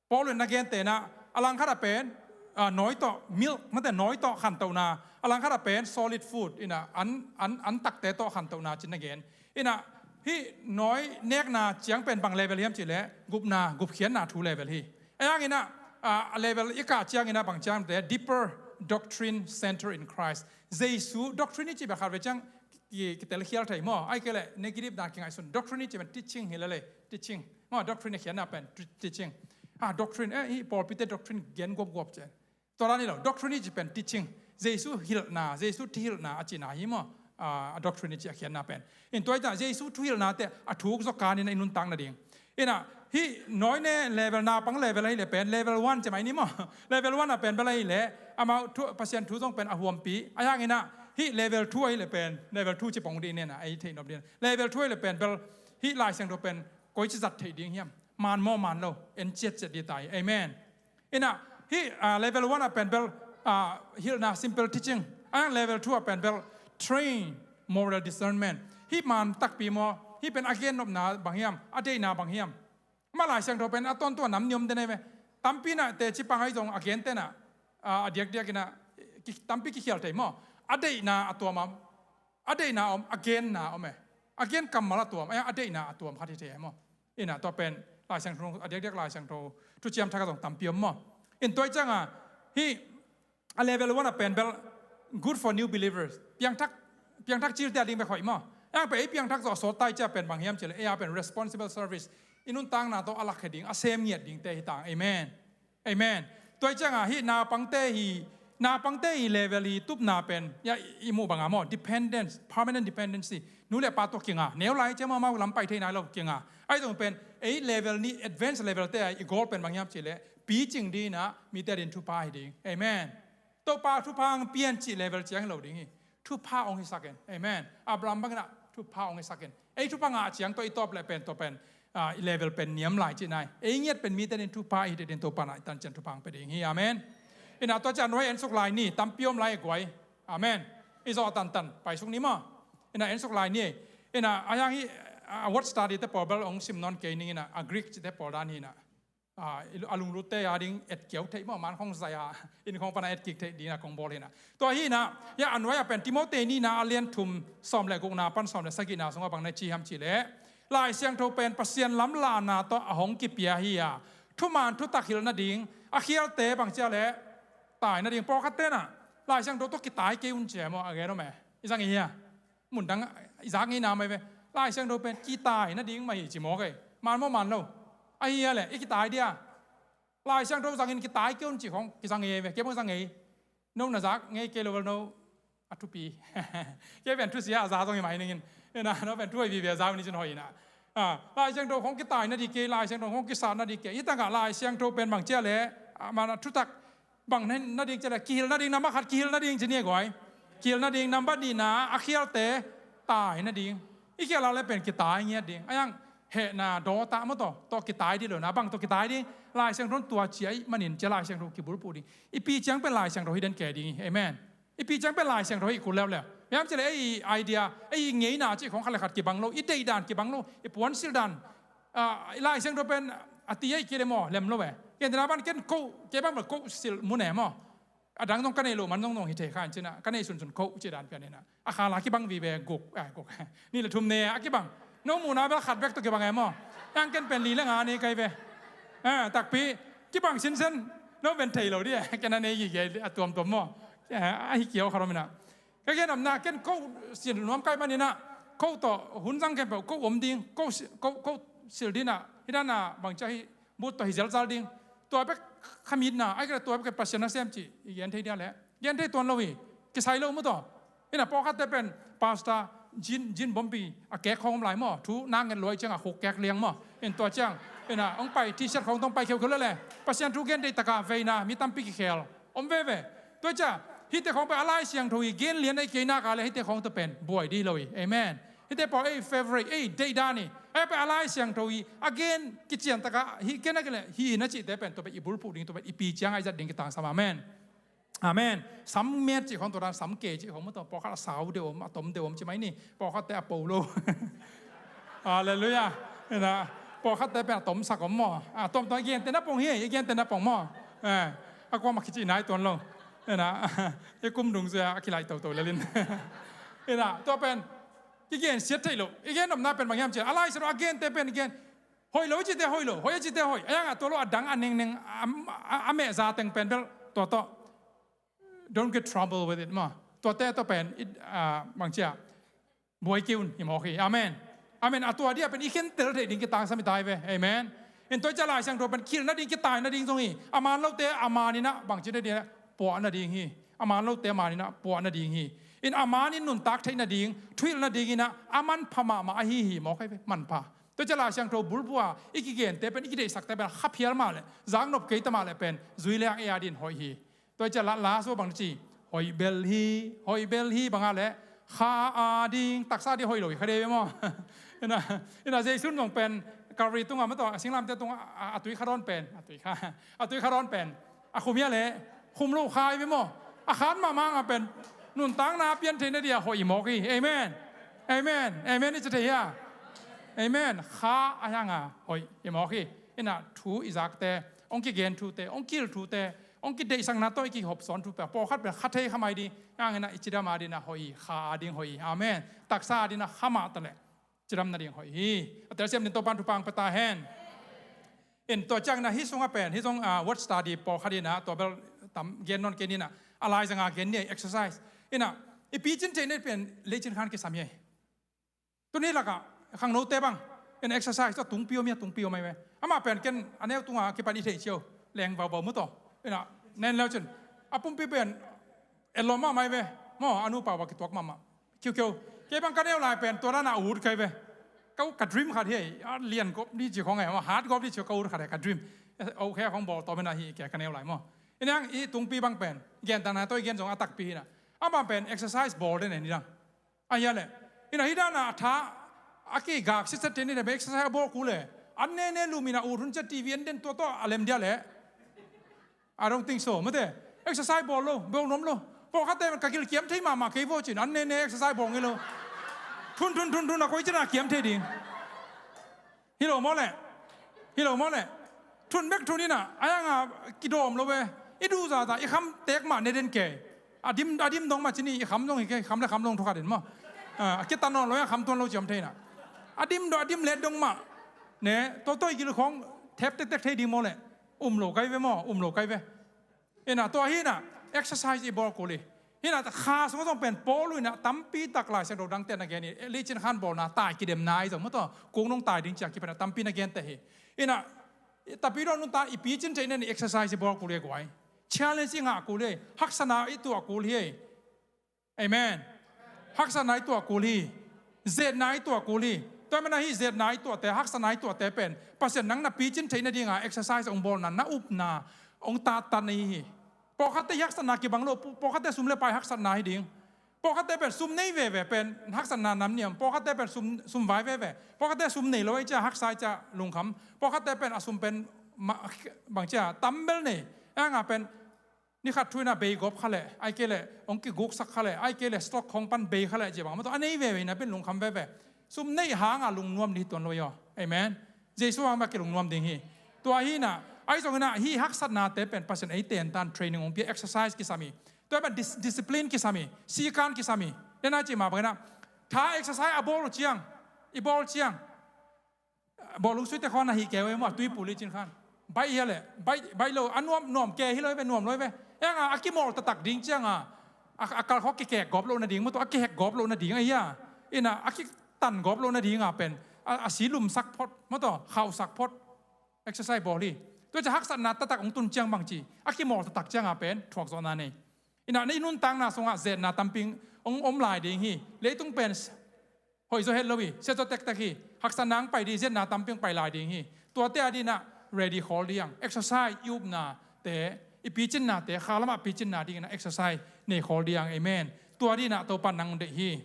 Paul in na gente inah, a langkhat ah pen, ah, nawi tawh, milk, mate, nawi tawh khantohna, a langkhat ah pen solid food, inah an, an, an takte tawh khantohna ci-in na gen. Inah hih nawi nekna ciang pen bang level hiam cih leh, gupna, gupkhiatna thu level hi. A hiang inah, ah, a level i kah ciangin ah bang ciang te, deeper doctrine centered in Christ. Jesu doctrine i cih bek khat ve ciang ki, kitelkhial thei maw? Ahih kei leh negative dan kingaihsun. Doctrine i cih pen teaching hi lel e, teaching. Maw, doctrine a khiatna pen t-, teaching. Ah, doctrine, eh, hih pawlpite doctrine gen guapguap ci. Tua dan hi lo, doctrine i cih pen teaching. Jesu hilhna, Jesu thuhilhna a cihna hi maw? Ah, a doctrine i cih a khiatna pen. In tua ahih ciang Jesu thuhilhna teh a thuk zaw kan inah i nuntak nading. Inah hih nawi ne level, naupang level ahih leh pen level one ci mai ni maw? Level one ah pen bel ahih leh amau thu, Pasian thu zong pen a huampi. A hiang inah hih level two ahih leh pen, level two ci pong ding inah ei theih nop ding. Level two ahih leh pen bel hih Lai Siangtho pen koici zat theih ding hiam? Man maw man lo, en ciatciat ding ta hi. Amen. Inah hih, ah, level one ah pen bel, ah, hilhna, simple teaching. A hiang level two ah pen bel train moral discernment. Hih man takpi maw, hih pen a gennopna bang hiam, a deihna bang hiam? Mah Lai Siangtho pen a tawntung a nam nih om den ahi ve. Tampi inah teci pang ahi zong a gente inah, ah, a diakdiak inah ki, tampi kikhial thei maw? A deihna a tuam om, a deihna om, a genna om e. A gen kammal a tuam, a deihna a tuam khat hi thei e maw? Inah tua pen Lai Siangtho, a diakdiak Lai Siangtho thuciam thak ah zong tampi om maw? In tua ahih ciangah hih a level one ah pen bel good for new believers. Piangthak, piangthak cilte ading bek hoih maw? A hiang pen ei piangthak zawh sawt ta i cih pen bang hiam cih leh, ei a pen responsible service. I nuntakna tawh a lakkhia ding, a sem ngiat dingte hi ta. Amen. Amen. Tua ahih ciangah hih naupangte hi, naupangte hi level hi tupna pen, ya, i, i muh bangah maw, dependence, permanent dependency. Nu le pa tawh kinga, neu lai ciang amau lam pai thei nai lo kinga. Ahi zong pen, ei level nih, advanced level te ah i goal pen bang hiam cih leh, picing ding inah, mite adingin thupha hi ding. Amen. Topa thupha hong pia in cih level ciang hi lo ding hi. Thupha hong hisak in. Amen. Abraham bang inah thupha hong hisak in. Ei thupha ngah ciang tawh i tawp leh pen, tua pen, ah, i level pen niam lai cihna hi. Ei ngiat pen mite adingin thupha i hih ding, Topa inah i tan ciang thupha hong pia ding hi. Amen. Inah tua ciang a nuai en suk lai ni, tampi om lai e guai. Amen. I zawh tantan, pai suk ni maw? Inah en suk lai ni. Inah a hiang hih, ah, word study te pawl bel hong sim nawn kei ning inah, a Greek cihte pawl dan hi inah. Ah, i lu-, a lunglute ading etkiau theih maw, man khawng zai a, inn khawng pan a etkik theih ding a kong bawl hi inah. Tua hi inah, ya, a nuai ah pen Timoti nihna a lian thum, sawm le gukna pan sawm le sagihna sungah bang na ci hiam cih leh, Lai Siangtho pen Pasian lamlahna tawh a hong kipia hi a, thuman thutak hilh nading, a khialte bang ci a leh, tai nading, pawlkhatte inah Lai Siangtho tawh kitai kei un ci e maw, a gen om e. I zang i hia? Mun dang i zak ngei na mai ve. Lai Siangtho pen kitai nading mah hi ci mawk e. Man maw man lo? Ahi a leh i kitai dia. Lai Siangtho zangin kitai kei un cih khawng kizang ngei ve. Kei bang zang ngei. No na zak ngei kei lo bel no a thupi. Kei pen thusia a za zong hi mai ning in. Inah no pen thu hoih vive a za un i cin hoih inah. Ah, Lai Siangtho khawng kitai nading kei, Lai Siangtho khawng kisat nading kei. Hih takah Lai Siangtho pen bang ci a leh, ah, man a thutak bang na, nading ci a leh, kihilh nading, nambat khat kihilh nading ci ni e guai. Kihilh nading, nambat nihna a khialte tai nading. I khel a le pen kitai ngiat ding. A yang hehna daw ta maw tawh, tawh kitai ding lo na, bang tawh kitai ding. Lai Siangtho tua ci ahih manin cia Lai Siangtho kibulphuh ding. I pi ciang pen Lai Siangtho hi den kei ding hi. Amen. I pi ciang pen Lai Siangtho hi kul leuleu. Miam ci le ei idea, ei ngeina cih khong khat le khat kibang lo, i deih dan kibang lo, i puansilh dan. Ah, Lai Siangtho pen a ti ei kei le maw, lem lo ve. Ken tena ban ken ko, kei bang bel ko silh mun e maw. A dang zong ka nei lo man zong zong hi thei kha in cina, ka nei sunsun ko ci dan pian ina. A kha la kibang vive guk, ah, guk. Ni le thum ne a kibang. No muna bel khat bek tawh kibang e maw. Yang ken pen li le nga nei kai ve. Ah, takpi, kibang sinsen, no pen thei lo di e. Ken a nei gige a tuamtuam maw. Ah, a hi kiau kha lo mina. Ka gen omna, ken ko sin nuam kai manina, ko tawh hun zang ken peuh, ko om ding, ko si-, ko, ko silh dina, hi dana bang cia hi, but tawh hi zelzal ding. Tua bek khamitna, ai kira tua bek Pasian nasem ci, i gen thei dia le. Gen thei tuan lo hi, kisai lo mu tawh. Ina pawlkhatte pen, Pastor, Jin, Jin Bompi, a kek khong om lai maw, thu nang ngen luai ciang a khuk kek liang maw. In tua ciang, ina, ong pai, T-shirt khong tong pai kheukheu le le. Pasian thu gen thei taka, veina, mi tampi kikhel. Om veve. Tua cia, hihte khong pen a Lai Siangtho hi gen lian a i kei nak a le hihte khong tua pen buai di lo hi. Amen. Hihte pawl ei favorite, ei deih dan hi. Ei pen a Lai Siangtho hi a gen kician taka hi ken a kile hi na cihte pen tua pen i bulphuh ding, tua pen i pi ciang a i zat ding kitangsam. Amen. Amen. Sam met cih khong tua dan sam ke cih khong mu tua pawlkhat a sau deuh om, a tom deuh om ci mai ni. Pawlkhatte a po lo. Halleluiah. Ina, pawlkhatte pen a tomsak om maw. A tom tom i gente na pong hi, i gente na pong maw. Eh, a kuama kici nai tuan lo. Ina, i kum dung zia a kilai toto lelin. Ina, tua pen, i gen siat thei lo. I gen omna pen bang hiam cia. A Lai Siangtho a gente pen i gen. Hoih lo i cite hoih lo, hoih i cite hoih. A yang a tua lo a dang a nengneng, a, a, a meh za teng pen bel tua tawh. Don't get trouble with it maw. Tuate tawh pen, it, ah, bang cia. Buai kei un, hi mawk hi. Amen. Amen. A tua dia pen i khentel thei ding kitangsam i tai ve. Amen. In tua i cia Lai Siangtho pen khil nading kitai nading zong hi. A man lote a man ina bang ci nading, puah nading hi. A man lote a man ina puah nading hi. In a man in nuntak thei nading, thuhilh nading ina a manpha mahmah ahi hi mawk hi ve. Manpha. Tua i cia Lai Siangtho bulphuh a i kigente pen i kideihsakte pen khaphial mah le, zaknop kei ta mah le pen, zui le ang ei a din hoih hi. Tua i cia la, la sua bang ci, hoih bel hi, hoih bel hi banga le, kha a ding, taksa ding hoih lo hi kha dei ve maw. Ina, ina Jesu zong pen, Calvary tunga maw tawh, a singlamte tunga, a, a tui kha dawn pen, a tui kha, a tui kha dawn pen, a khum hia le, khum lo kha hi ve maw. A khan mahmah nga pen, nuntakna a pian theihna dia hoih hi mawk hi. Amen. Amen. Amen i ci thei hia. Amen. Kha a hianga hoih hi mawk hi. Ina thu i zakte, ong kigen thute, ong kil thute, ong kideihsakna tawh i kihopsawn thu pia. Pawlkhat pia kha thei kha mai di, ang ina i cidam a dina hoih, kha a ding hoih. Amen. Taksa a dina kha mah ta le. Cidam nading hoih hi. A telsiam din Topan thupha ong pia ta hen. In tua ciang ina hi sunga pen, hi zong, ah, word study pawlkhat ina, tua bel tam gen nawn kei nina, a laizanga gen ni exercise. Ina, i picin theihna pen, leicin khan kisam hi. Tuni laka, khangnote bang, in exercise, a tungpi om hi, a tungpi om hi ve. Amah pen ken, a neu tunga kipan i thei cio, leng vauvau mu tawh. Ina, nen leu cin, a pumpi pen, elom mahmah hi ve. Maw, a nupa va kituak mahmah. Kiukiu. Kei bang ka neu lai pen, tua dana ut kai ve. Ka, ka dream khat hi, a lian gop ni ci khong e, maw, hat gop ni ci ka ut khat e, ka dream. Eh, okay, khong bawl tawm ina hi, kei ka neu lai maw. Ina ang i tungpi bang pen, gen tana tawh i gen zong a takpi hina. Amah pen exercise bawl den e ni dang. A hia le. Ina hi dana a tha, a kigak sitset te ni le, exercise a bawl kul le. An nene lum ina ut hun cia T V an den tua tawh a lem dia le. I don't think so. Mate, exercise bawl lo, bawl nuam lo. Pawlkhatte ka gil kiam thei mahmah kei vaw cin, an nene exercise bawl ngei lo. Thun, thun, thun, thun, a koi cina kiam thei ding. Hi lo maw le. Hi lo maw le. Thun bek thun ina, a yanga kidawm lo ve. I duh zahzah, i kham tek mah ne den kei. A dim, a dim dong mah cini, i kham dong hi kei, kham le kham dong thukhat in maw. Ah, a kitan nawn lo, a kham tuan lo ciam thei ina. A dim dong, a dim let dong mah. Ne, tawh tawh i gil khong, thep tektek thei ding maw le. Um lo kai ve maw, um lo kai ve. Ina, tua hi ina, exercise i bawl kul hi. Hi ina, kha sung zong pen Paul ina, tampi tak Lai Siangtho dangte na gen hi. Leicin khan bawlna, tai kidemna i zong maw tua, kung nong tai ding cia kipan a tampi na gente hi. Ina, tapi dong nunta i picin theihna ni exercise i bawl kul hi guai. Challenge i ngah kul hi, haksatna i tuah kul hi. Amen. Haksatna i tuah kul hi. Zetna i tuah kul hi. Tua mana hi zetna i tuahte, haksatna i tuahte pen. Pasian nang na picin theihna dinga exercise ong bawlna, na upna, ong tattan hi hi. Pawlkhatte haksatna kibang lo, pawlkhatte sum le pai haksatna hi ding. Pawlkhatte pen sum nei veve pen haksatna nam niam. Pawlkhatte pen sum, sum vai veve. Pawlkhatte sum nei lo ahih ciang haksa ahih ciang lungkham. Pawlkhatte pen a sum pen ma-, bang ciang tam bel nei. Ahi hanga pen ni khat thu in a bei gawp kha leh, ahih kei leh hong kiguksak kha leh, ahih kei leh stock khawng pan bei kha leh, ci bang maw, tua a nei veve in a pen lungkham veve. Sum neih hanga lungnuam ding hi tuan lo hi aw. Amen. Jesu hang bek kilungnuam ding hi. Tua hi in a, ahi zongin a hih haksatnate pen Pasian ei tentan training hong pia, exercise kisam hi. Tua pen dis-, discipline kisam hi, sikan kisam hi. Dena ci mah bangin a, tha exercise a bawl uh ciang, i bawl ciang, bawlung suite khawng na hih kei uh e maw, a tuipul i cin khan. Baih hia leh, baih, baih lo, a nuam, nuam kei hi lo hi ve, nuam lo hi ve. Ahi hanga, a kimawl taktak ding cianga, a, a kal khawng kikek gawp loh nading maw, tua a kihek gawp loh nading ahi a. In a, a kitan gawp loh nadinga pen, a, a si lumsak phot, maw tua, khauhsak phot. Exercise bawl hi. Tua ciang haksatna taktak hong tun ciang bang ci, a kimawl taktak cianga pen, thuakzawhna nei. In a, na i nuntakna sungah, zetna tampi hong om lai ding hi. Leitung pen, hoih zaw het lo hi, siat zaw tektek hi, haksatna hong pai ding, zetna tampi hong pai lai ding hi. Tuate a dingin a ready khawl ding, exercise i upnate, i picinnate, kha lamah picinna dingin a exercise nei khawl ding. Amen. Tua dingin a Topa nang deih hi.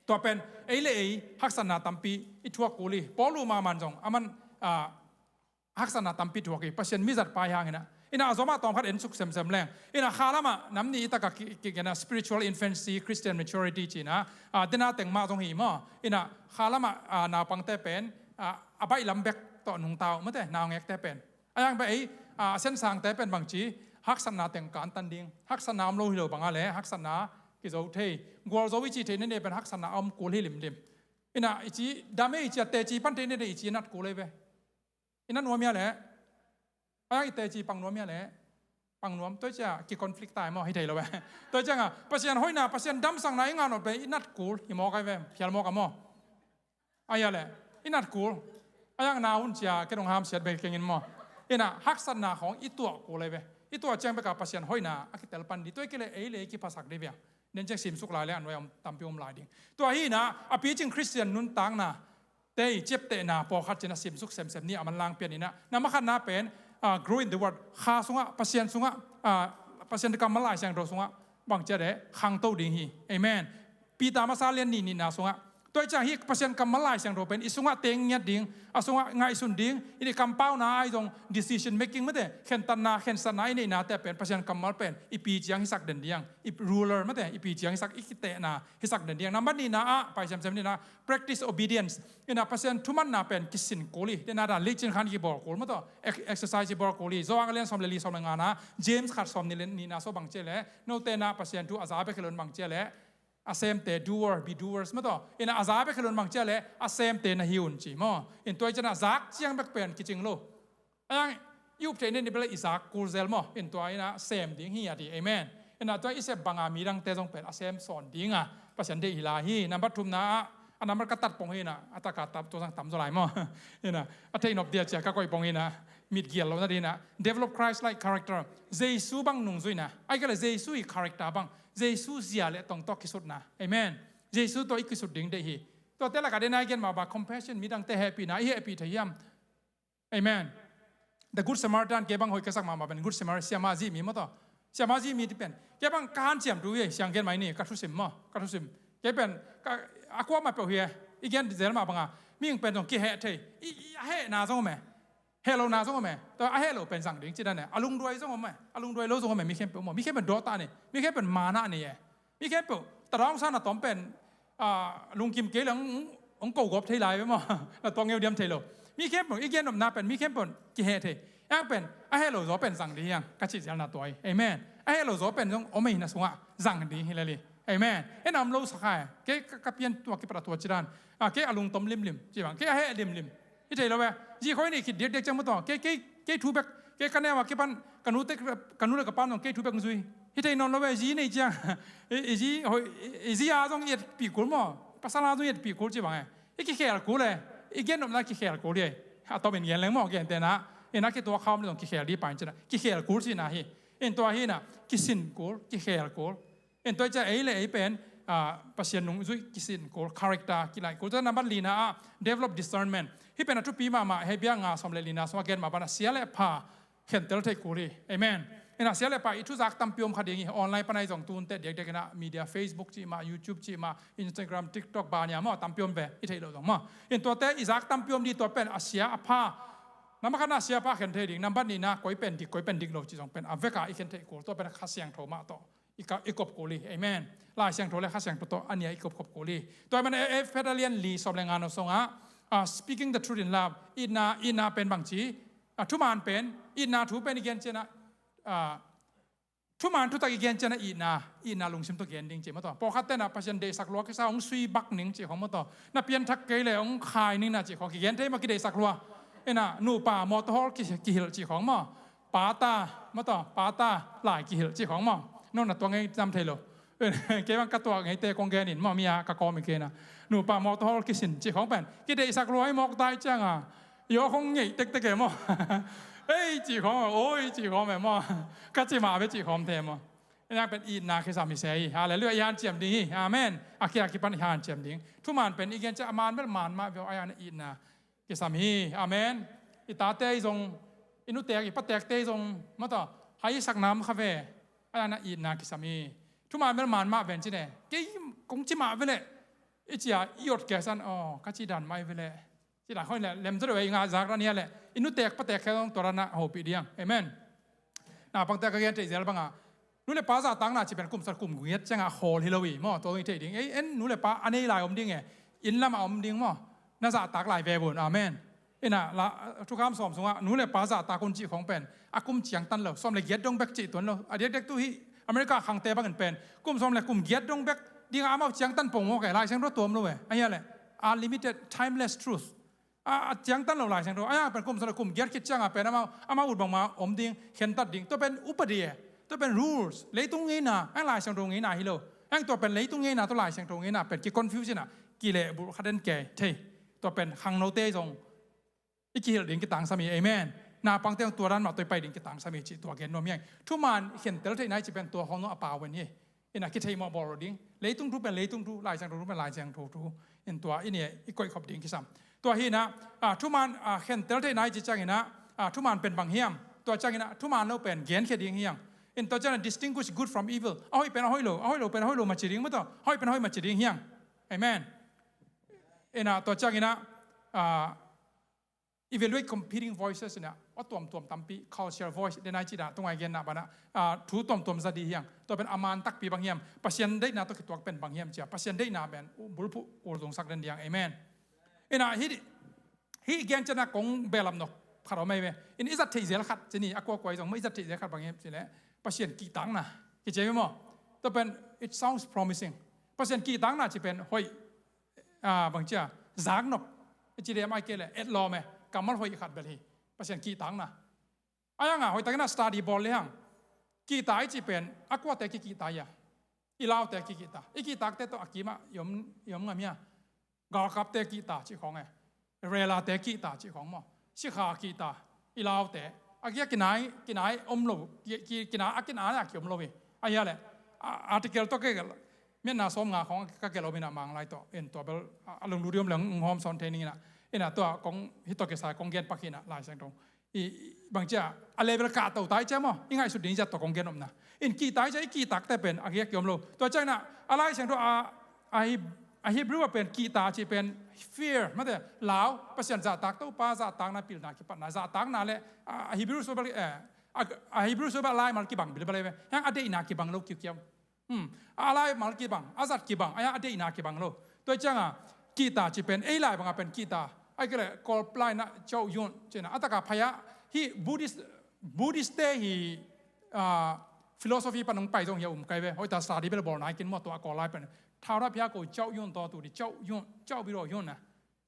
Tua pen ei le ei haksatna tampi i thuak kul hi. Paul uh mahmah zong, aman, ah, haksatna tampi thuak hi, Pasian mizat pa hi hang in a. In a, a zom ah tawmkhat en suk semsem leng. In a, kha lamah nam nih i tak a ki, ki, kena spiritual infancy, Christian maturity ci in a, ah, dena teng mah zong hi maw. In a, kha lamah, ah, naupangte pen, ah, a baih lam bek tawh nungta uh, mate, naungekte pen. Ahi hang beh ei, ah, a siansangte pen bang ci, haksatna teng kantan ding. Haksatna om lo hi lo bang a leh, haksatna kizo thei. Gualzo i cih theih nading pen haksatna a om kul hi limlim. In a, i ci, dam e i ci a, teci pan theih nading i ci a nat kul hi ve. I nat nuam hia leh? Ahi hang i teci pang nuam hia leh? Pang nuam, tua ciang ki-conflict tai maw, hi thei lo ve. Tua cianga, Pasian hoihna, Pasian damsakna i ngah nop pen i nat kul, hi mawk ai ve, phial mawk a maw. Ahi a leh, i nat kul. Ahi hang na hun cia, kei dong hamsiat bek keng in maw. In a, haksatna khawng i tuah kul ai ve. I tuah ciang bek a Pasian hoihna, a kitel pan ding. Tua hi kei leh, ei le ei kiphasak ding ve a. Nen ciang simsuk lai leh, a nuai om tampi om lai ding. Tua hi in a, a picing Christian nuntakna te ciaptehna pawlkhat ci in a simsuk semsem ni a manlang pian in a. Number khatna pen, ah, grow in the word. Kha sungah, Pasian sungah, ah, Pasian kammal Lai Siangtho sungah, bang ci a leh, khangto ding hi. Amen. Peter masa lian nih nihna sungah. Tua hi ciang hih Pasian kammal Lai Siangtho pen i sungah teng ngiat ding, a sungah ngaihsun ding, i kampauna ahi zong decision making mate, khentatna, khensatna i neihnate pen, Pasian kammal pen, i pi ciang hisak den ding, i ruler mate, i pi ciang hisak, i kitehna, hisak den ding. Number nihna ah, pai semsem nihna, practice obedience. In a, Pasian thumanna pen kisin kul hi. Dena dan licin khan kibawl kul maw tua. Ex-, exercise kibawl kul hi. Johan a lian sawm le li, sawm le ngana, James khat sawm nih le nihna sung bang ci a leh, note in a Pasian thu a za bek hi lo in bang ci a leh, a semte, doer, be doers maw tua. In a, a za bek hi lo in bang ci a leh, a semte na hi un ci maw. In tua hi ciang a zak ciang bek pen kicing lo. Ahi hang, i up theih nading bel i zak kul zel maw. In tua in a sem ding hi a ti. Amen. In a tua i sep banga midangte zong pen a sem sawn dinga Pasian deih hi lai hi. Number thumna ah, a number ka tat pong hi in a, a tak a tat tua zang tam zaw lai maw. In a, a theih nop dia cia ka koih pong hi in a, mitgial lo nading in a. Develop Christ-like character. Jesu bang nungzuihna. Ahih kei leh Jesu i character bang. Jesu zia le tong tawh kisutna. Amen. Jesu tawh i kisut ding deih hi. Tuate lakah dena i gen mah bang compassion, midangte hehpihna, i hehpih thei hiam? Amen. The Good Samaritan, kei bang hoih ka sak mahmah pen Good Samaritan, siamah zi mi maw tua. Siamah zi mi ti pen, kei bang ka hanciam tu hi, siang gen mai ni, ka thusim maw, ka thusim. Kei pen, ka, a kuamah peuh hi, i gen zel mah banga, mihing pen zong kiheh thei, i, i, a hehna zong om e, heh lohna zong om e, tua a heh loh pen zang ding ci dan e, a lungduai zong om e, a lungduai lo zong om e, mi khempeuh maw, mi khempeuh dawhta ni, mi khempeuh mana ni e. Mi khempeuh, Tadawng sang na tawm pen, ah, lungkim kei leng, hong ko gawp thei lai ve maw. Na tuak ngeu diam thei lo. Mi khempeuh, i gen nopna pen, mi khempeuh, kiheh thei. Ahi hang pen, a heh lo zaw pen zang ding hi hang, ka cih zial na tua hi. Amen. A heh lo zaw pen zong om ei na sungah, zang ding hi lel hi. Amen. En a om lo sa khai. Kei ka, ka pian tua kipat a tua ci dan. Ah, kei a lungtom limlim. Ci bang, kei a heh limlim. Hi thei lo ve. Zi khoi nei khit diakdiak ciang maw tua. Kei, kei, kei thu bek. Kei ka neu a kipan, ka nu te, ka nu le ka pa nong kei thu bek zui. Hi thei nawn lo ve, zi nei ciang. I, i zi, hoi, i, i zi a zong i etpih kul maw. Pasal a zong i etpih kul ci bang e. I kikhel kul e. I gen nopna kikhel kul e. A tom in gen leng maw, gentehna. I na kituak khawm le zong kikhel ding pai ci na. Kikhel kul ci na hi. In tua hi na. Kisin kul, kikhel kul. In tua hi ciang ei le ei pen, ah, Pasian nungzui kisin kul, character kilaih kul. Tua number lina ah, develop discernment. Hih pen a thupi mahmah, Hebrew nga sawm le lina sungah gen mah bana sia le pha khentel theih kul hi. Amen. Ina sia le pa i thuzak tampi om kha ding hi. Online pana i zong tunte diakdiak ina media, Facebook cih mah, YouTube cih mah, Instagram, TikTok, bania maw, tampi om ve, i theih loh zong maw. In tuate i zak tampi om ding, tua pen a sia a pha. Nambat khatna a sia pha khen thei ding, nambat nihna koi pen dik, koi pen dik lo cih zong pen a veka i khen theih kul, tua pen Kha Siangtho mah tawh i ka, i kop kul hi. Amen. Lai Siangtho le Kha Siangtho tawh a nia i kopkop kul hi. Tua hi man Efesa lian li sawm le nga nop sungah, ah, speaking the truth in love. Itna, itna pen bangci, ah, thuman pen, itna thu pen i gen ciangin ah, thuman thutak i gen ciangin itna, itna lungsim tawh gen ding ci maw tawh. Pawlkhat ten ah Pasian deihsak lua kisa hong sui bak ning ci khong maw tawh. Na pianthak kei le hong khai ning na ci khong. Kigen thei maw kideihsak lua. Ina nupa mawtaw hawl ki, kihilh ci khong maw. Pata, maw tawh, pata, lai kihilh ci khong maw. No na tuang ngei nam thei lo. Kei bang ka tuak ngeite kong genin maw, mi a ka kawm i kena. Nupa mawtaw hawl kisin ci khong pen kideihsak lua i mawk tai cianga. Yo khong ngeih tektek e maw. Ei ci khong maw, oi ci khong e maw. Ka ci mah ve ci khong the maw. Ina pen itna kisam hi se hi. Halleluiah, i hanciam ding hi. Amen. A kia kipan i hanciam ding. Thuman pen i gen cia a man bel man mah ve, a yana itna kisam hi. Amen. I tate i zong, i nutek, i patekte i zong, maw tawh, hai i sak nam kha ve. A yana itna kisam hi. Thuman bel man mah ven cine. Kei kong ci mah ve le. I cia i ot kesan, oh, ka ci dan mai ve le. Ci dan khoi le, lem zaw de ve i nga zak dan hia le. I nutek patek khe zong tua dan a hopih diang. Amen. Na pangte ka gen theih zel banga. Nu le pa zahtakna ci pen kum sawm kum giat cianga khawl hi lo hi maw, tua i theih ding. Ei, en nu le pa a nei lai om ding e. Inn lamah om ding maw. Na zahtak lai ve vun. Amen. Ina la, thukham sawm sungah nu le pa zahtak un cih khong pen a kum ciangtan lo, sawm le giat dong bek cih tuan lo. A diakdiak tu hi America khangte bangin pen kum sawm le kum giat dong bek dinga amau ciangtan pong mawk e, Lai Siangtho tuam lo e. A hia le, unlimited, timeless truth. A, a ciangtan lo Lai Siangtho. A hia pen kum sawm le kum giat khit cianga pen amau, amau ut bangma om ding, khentat ding. Tua pen upadi e. Tua pen rules. Leitung ngeina, a Lai Siangtho ngeina hi lo. A tua pen leitung ngeina tua Lai Siangtho ngeina pen ki confuse ina, kilehbulh khat den kei thei. Tua pen khangnote zong i kihilh ding kitangsam hi. Amen. Napangte tua dan mah tua i pai ding kitangsam hi cih tua gen nuam hi. Thuman khentel theihna i ci pen tua hong a pau ven hi. Ina kithei mawh bawl lo ding. Leitung thu pen leitung thu, Lai Siangtho thu pen Lai Siangtho thu. In tua i nia i koihkhop ding kisam. Tua hi ina, ah, thuman, ah, khentel theihna i ci ciang ina, ah, thuman pen bang hiam. Tua ciang ina thuman lo pen genkhia ding hiang. In tua ciang ina distinguish good from evil. A hoih pen a hoih lo, a hoih lo pen a hoih lo ma ci ding maw tawh. A hoih pen a hoih ma ci ding hiang. Amen. Ina tua ciang ina, ah, evaluate competing voices ina, a tuamtuam tampi, cultural voice, den ai cida, tungai genna bana, ah, thu tuamtuam za di hiang, tua pen a man takpi bang hiam, Pasian deihna tawh kituak pen bang hiam cia, Pasian deihna pen, u, bulphuh, ul zungsak den diang, amen. Ina, hi, hi gen ciana kong belam nok, khat om ai ve. In i zat thei zel khat, cini, a kua kua i zong, ma i zat thei zel khat bang hiam, cile, Pasian kihtakna, kici ai ve maw. Tua pen, it sounds promising. Pasian kihtakna ci pen, hoih, ah, bang cia, zak nop. I ci dem ai kei le, et lawm e, kammal hoih khat bel hi. Pasian kihtakna. Ai anga, hoih takina study bawl le hang. Kihta i ci pen, a kuate ki kihta ia. I laute ki kihta. I kihtakte tawh a kima, i om, i om ngam ia. Galkapte kihta ci khong e. Relate kihta ci khong maw. Sikha kihta. I laute. A kia kinai, kinai om lo. Ki, ki, kina, a kina a ki om lo hi. A hia le. A, article tawh ke, mianna sawm nga khong ka ke lo mina mang lai tawh. In tua bel, a, a lunglut i om le ng hawm sawn thei ning ina. Ina tua kong, hi tawh ke sai kong gen pak hi ina, Lai Siangtho. I, i, bang cia, a level kah to tai cia maw. I ngaihsut ding cia tawh kong gen omna. In kihta i cia, i kihtakte pen, a kia ki om lo. Tua cia ina, a Lai Siangtho, a, a hi, a Hebrew a pen kihta ci pen fear, mate, lau, Pasian zahtak to pa, zahtakna pilna kipatna, zahtakna le, a, a Hebrew so bel, eh, a, a Hebrew so bel lai mal kibang bilbal ai ve. Hiang a deihna kibang lo kiukiau. Hmm. A lai mal kibang, a zat kibang, a, a deihna kibang lo. Tua cianga, kihta ci pen, ei lai banga pen kihta. Ai kele, Kawlpalai na, Chau Yun, cina. A taka phaya, hi Buddhist, Buddhist te hi, ah, philosophy panung pai zong hi a um kai ve. Hoih ta study bel bawl nai kin maw tua Kawlai pen. Thau ra phia ko Chau Yun to tu di, Chau Yun, Chau Biro Yun na.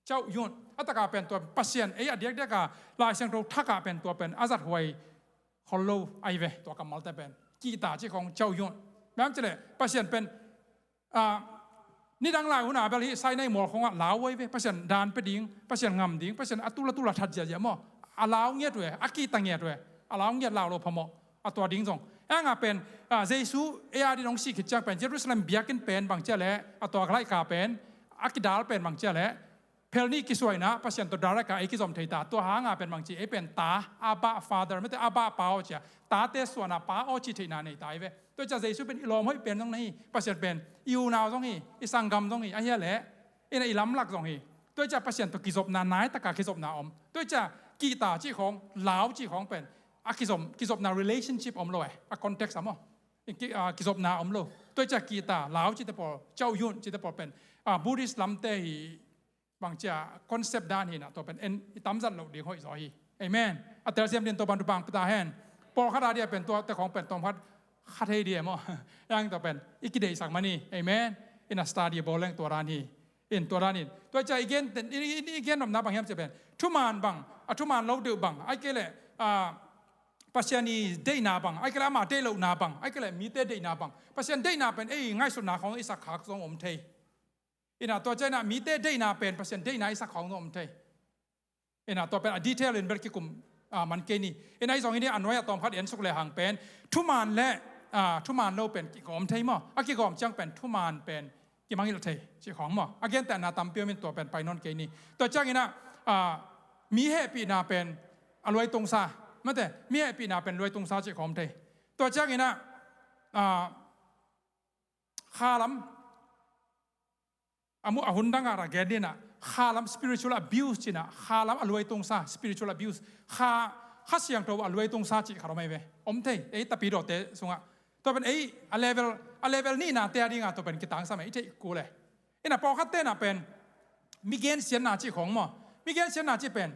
Chau Yun. A taka pen tua Pasian, ei a diakdiaka, Lai Siangtho thaka pen tua pen, a zat huai, khol lo ai ve, tua kammalte pen. Kihta ci khong Chau Yun. Miam cile, Pasian pen, ah, nidang lai huna bel hi Sinai mual khonga lau ai ve, Pasian dan pe ding, Pasian ngam ding, Pasian a tula tula that ziazia maw. A lau ngiat ve, a kihta ngiat ve, a lau ngiat lau lo phamawh, a tua ding zong. Anga pen, ah, Jesu, ei a di nong si khit ciang pen, Jerusalem biakin pen bang cia le, a tua kalai ka pen, a kidal pen bang cia le, Phel nih kisuaina Pasian tawh direct a ei kizom thei ta. Tua hanga pen bangci ei pen ta, Abba Father, mate Abba Pa aw cia. Tate suana Pa aw ci theihna nei ta ei ve. Tua cia Jesu pen i lawm hoih pen zong na hi. Pasian pen i unau zong hi, i sanggam zong hi, ahia leh ina i lamlak zong hi. Tua cia Pasian tawh kizopna, nai taka kizopna om. Tua cia kihta cih khawng, lau cih khawng pen a kizom, kizopna relationship om lo eh. A context a maw. Ki, a, kizopna om lo. Tua cia kihta, lau cite pawl, caw yun cite pawl pen a, Buddhist lamte hi. Bangcia concept dan hi na, tua pen en i tamzat loh ding hoih zaw hi. Amen. A telsiam din tua pan thupha pia ta hen. Pawlkhat a dia pen tuate khawng pen tawmkhat kha thei dia maw? Yang tua pen i kideihsak man hi. Amen. Ina study bawl leng tua dan hi. In tua dan in. Tua cia i gen, i, i, i gen nopna bang hiam cia pen thuman bang, a thuman lo deuh bang, ai kei leh a, Pasian i deihna bang, ai kei leh ama deih lohna bang, ai kei leh mite deihna bang. Pasian deihna pen ei ngaihsutna khawng i sak khak zong om thei. Ina tua ciangin ah mite deihna pen Pasian deihna i sak khawng zong om thei. Ina tua pen a detail in bel kikum, ah, man kei ni. Ina i zong hi ni a nuai a tawmkhat en suk le hang pen thuman le, ah, thuman lo pen kigawm thei maw? A kigawm ciang pen thuman pen kimangngilh thei cih khawng maw? A gentehna tampi om in tua pen pai nawn kei ni. Tua ciangin ah, ah, mi hehpihna pen a luaitungsa, mate, mi hehpihna pen luaitungsa cih khawng om thei. Tua ciangin ah, ah, khalam a mu a hun dang a ra gen ding ah, khalam spiritual abuse cih ah, khalam a luaitungsa spiritual abuse, kha, Kha Siangtho a luaitungsa cih khat om ei ve. Om thei, ei Tapidawte sungah. Tua pen ei a level, a level nihnate a dingah tua pen kitangsam ei theih kul e. Ina pawlkhatte na pen mi gensiatna cih khawng maw? Mi gensiatna cih pen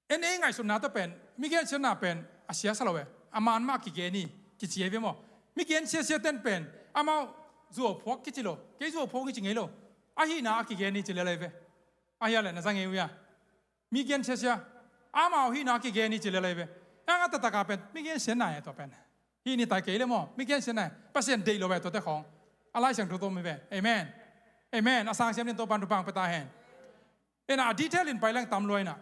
en ei ngaihsutna tawh pen mi gensiatna pen a siasa lo e. A man mah a kigen hi kici ei ve maw? Mi gensiasia ten pen amau zuauphuak kici lo, kei zuauphuak kici ngei lo. Ahihna a kigen hi ci lel ei ve. Ahia leh na za ngei uh ia. Mi gensiasia amau hihna a kigen hi ci lel ei ve. Eng a taktak a pen mi gensiatna e tua pen. Hih ni tai kei le maw? Mi gensiatna e. Pasian deih lo e tuate khawng. A Lai Siangtho tawh mi ve. Amen. Amen. A sangsiam din Topan thupha pia ta hen. Ina a detail in pai leng tam lua ina.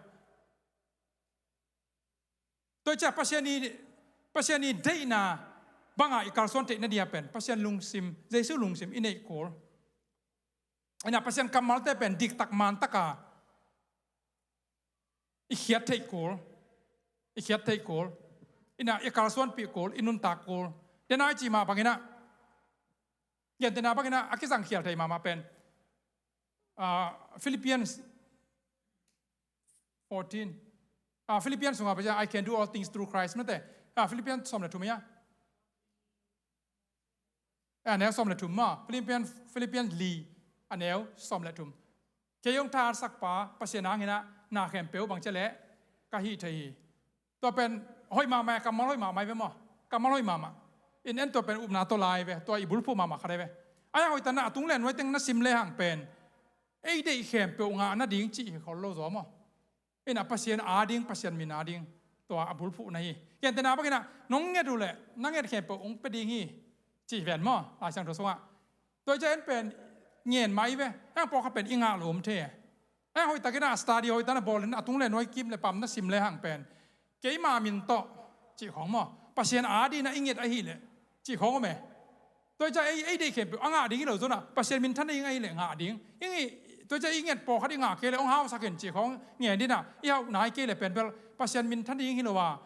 Tua ciah Pasian i, Pasian i deihna banga i kalsuan theihna dia pen Pasian lungsim, Jesu lungsim i neih kul. Ina Pasian kammalte pen diktak mantaka i khiat theih kul. I khiat theih kul. Ina i kalsuanpih kul, i nuntak kul. Dena i cih mah bangina, gentehna bangina a kizang khial thei mahmah pen, ah, Philippians fourteen. Ah, Philippians sungah Pasian, "I can do all things through Christ," mate. Ah, Philippians sawm le thum ia. A neu sawm le thum maw? Philippians, Philippians li a neu sawm le thum. Kei hong thahatsak pa Pasian hangin ah na khempeuh bangcia leh ka hih thei hi. Tua pen hoih mahmah, kammal hoih mahmah hi ve maw? Kammal hoih mahmah. In en tua pen upna tawh lai ve, tua i bulphuh mahmah khat hi ve. Ai a hoih tanah a tung le nuai teng na sim le hang pen ei deih khempeuh ngah nading cih hi khol lo zaw maw? Ina Pasian ading, Pasian min ading tua a bulphuhna hi. Gentehna bangina nong nget uh leh na nget khempeuh hong pia ding hi cih ven maw? Lai Siangtho sungah. Tua i ciah en pen ngen mah i ve. Eng pawlkhat pen i ngah lo om thei e. Eng hoihtakina a study hoihtakna bawl in a tung le nuai kim le pam na sim le hang pen keima min tawh cih khawng maw? Pasian adingna i nget ahileh cih khawng om e. Tua i ciah ei, ei deih khempeuh a ngah ding hi lo zonah Pasian minthan ding ahileh ngah ding. Tua i ciah i nget pawlkhat i ngah kei leh hong hausak in cih khawng ngen dinah i hauh nai kei leh pen bel Pasian minthan ding hi lo a,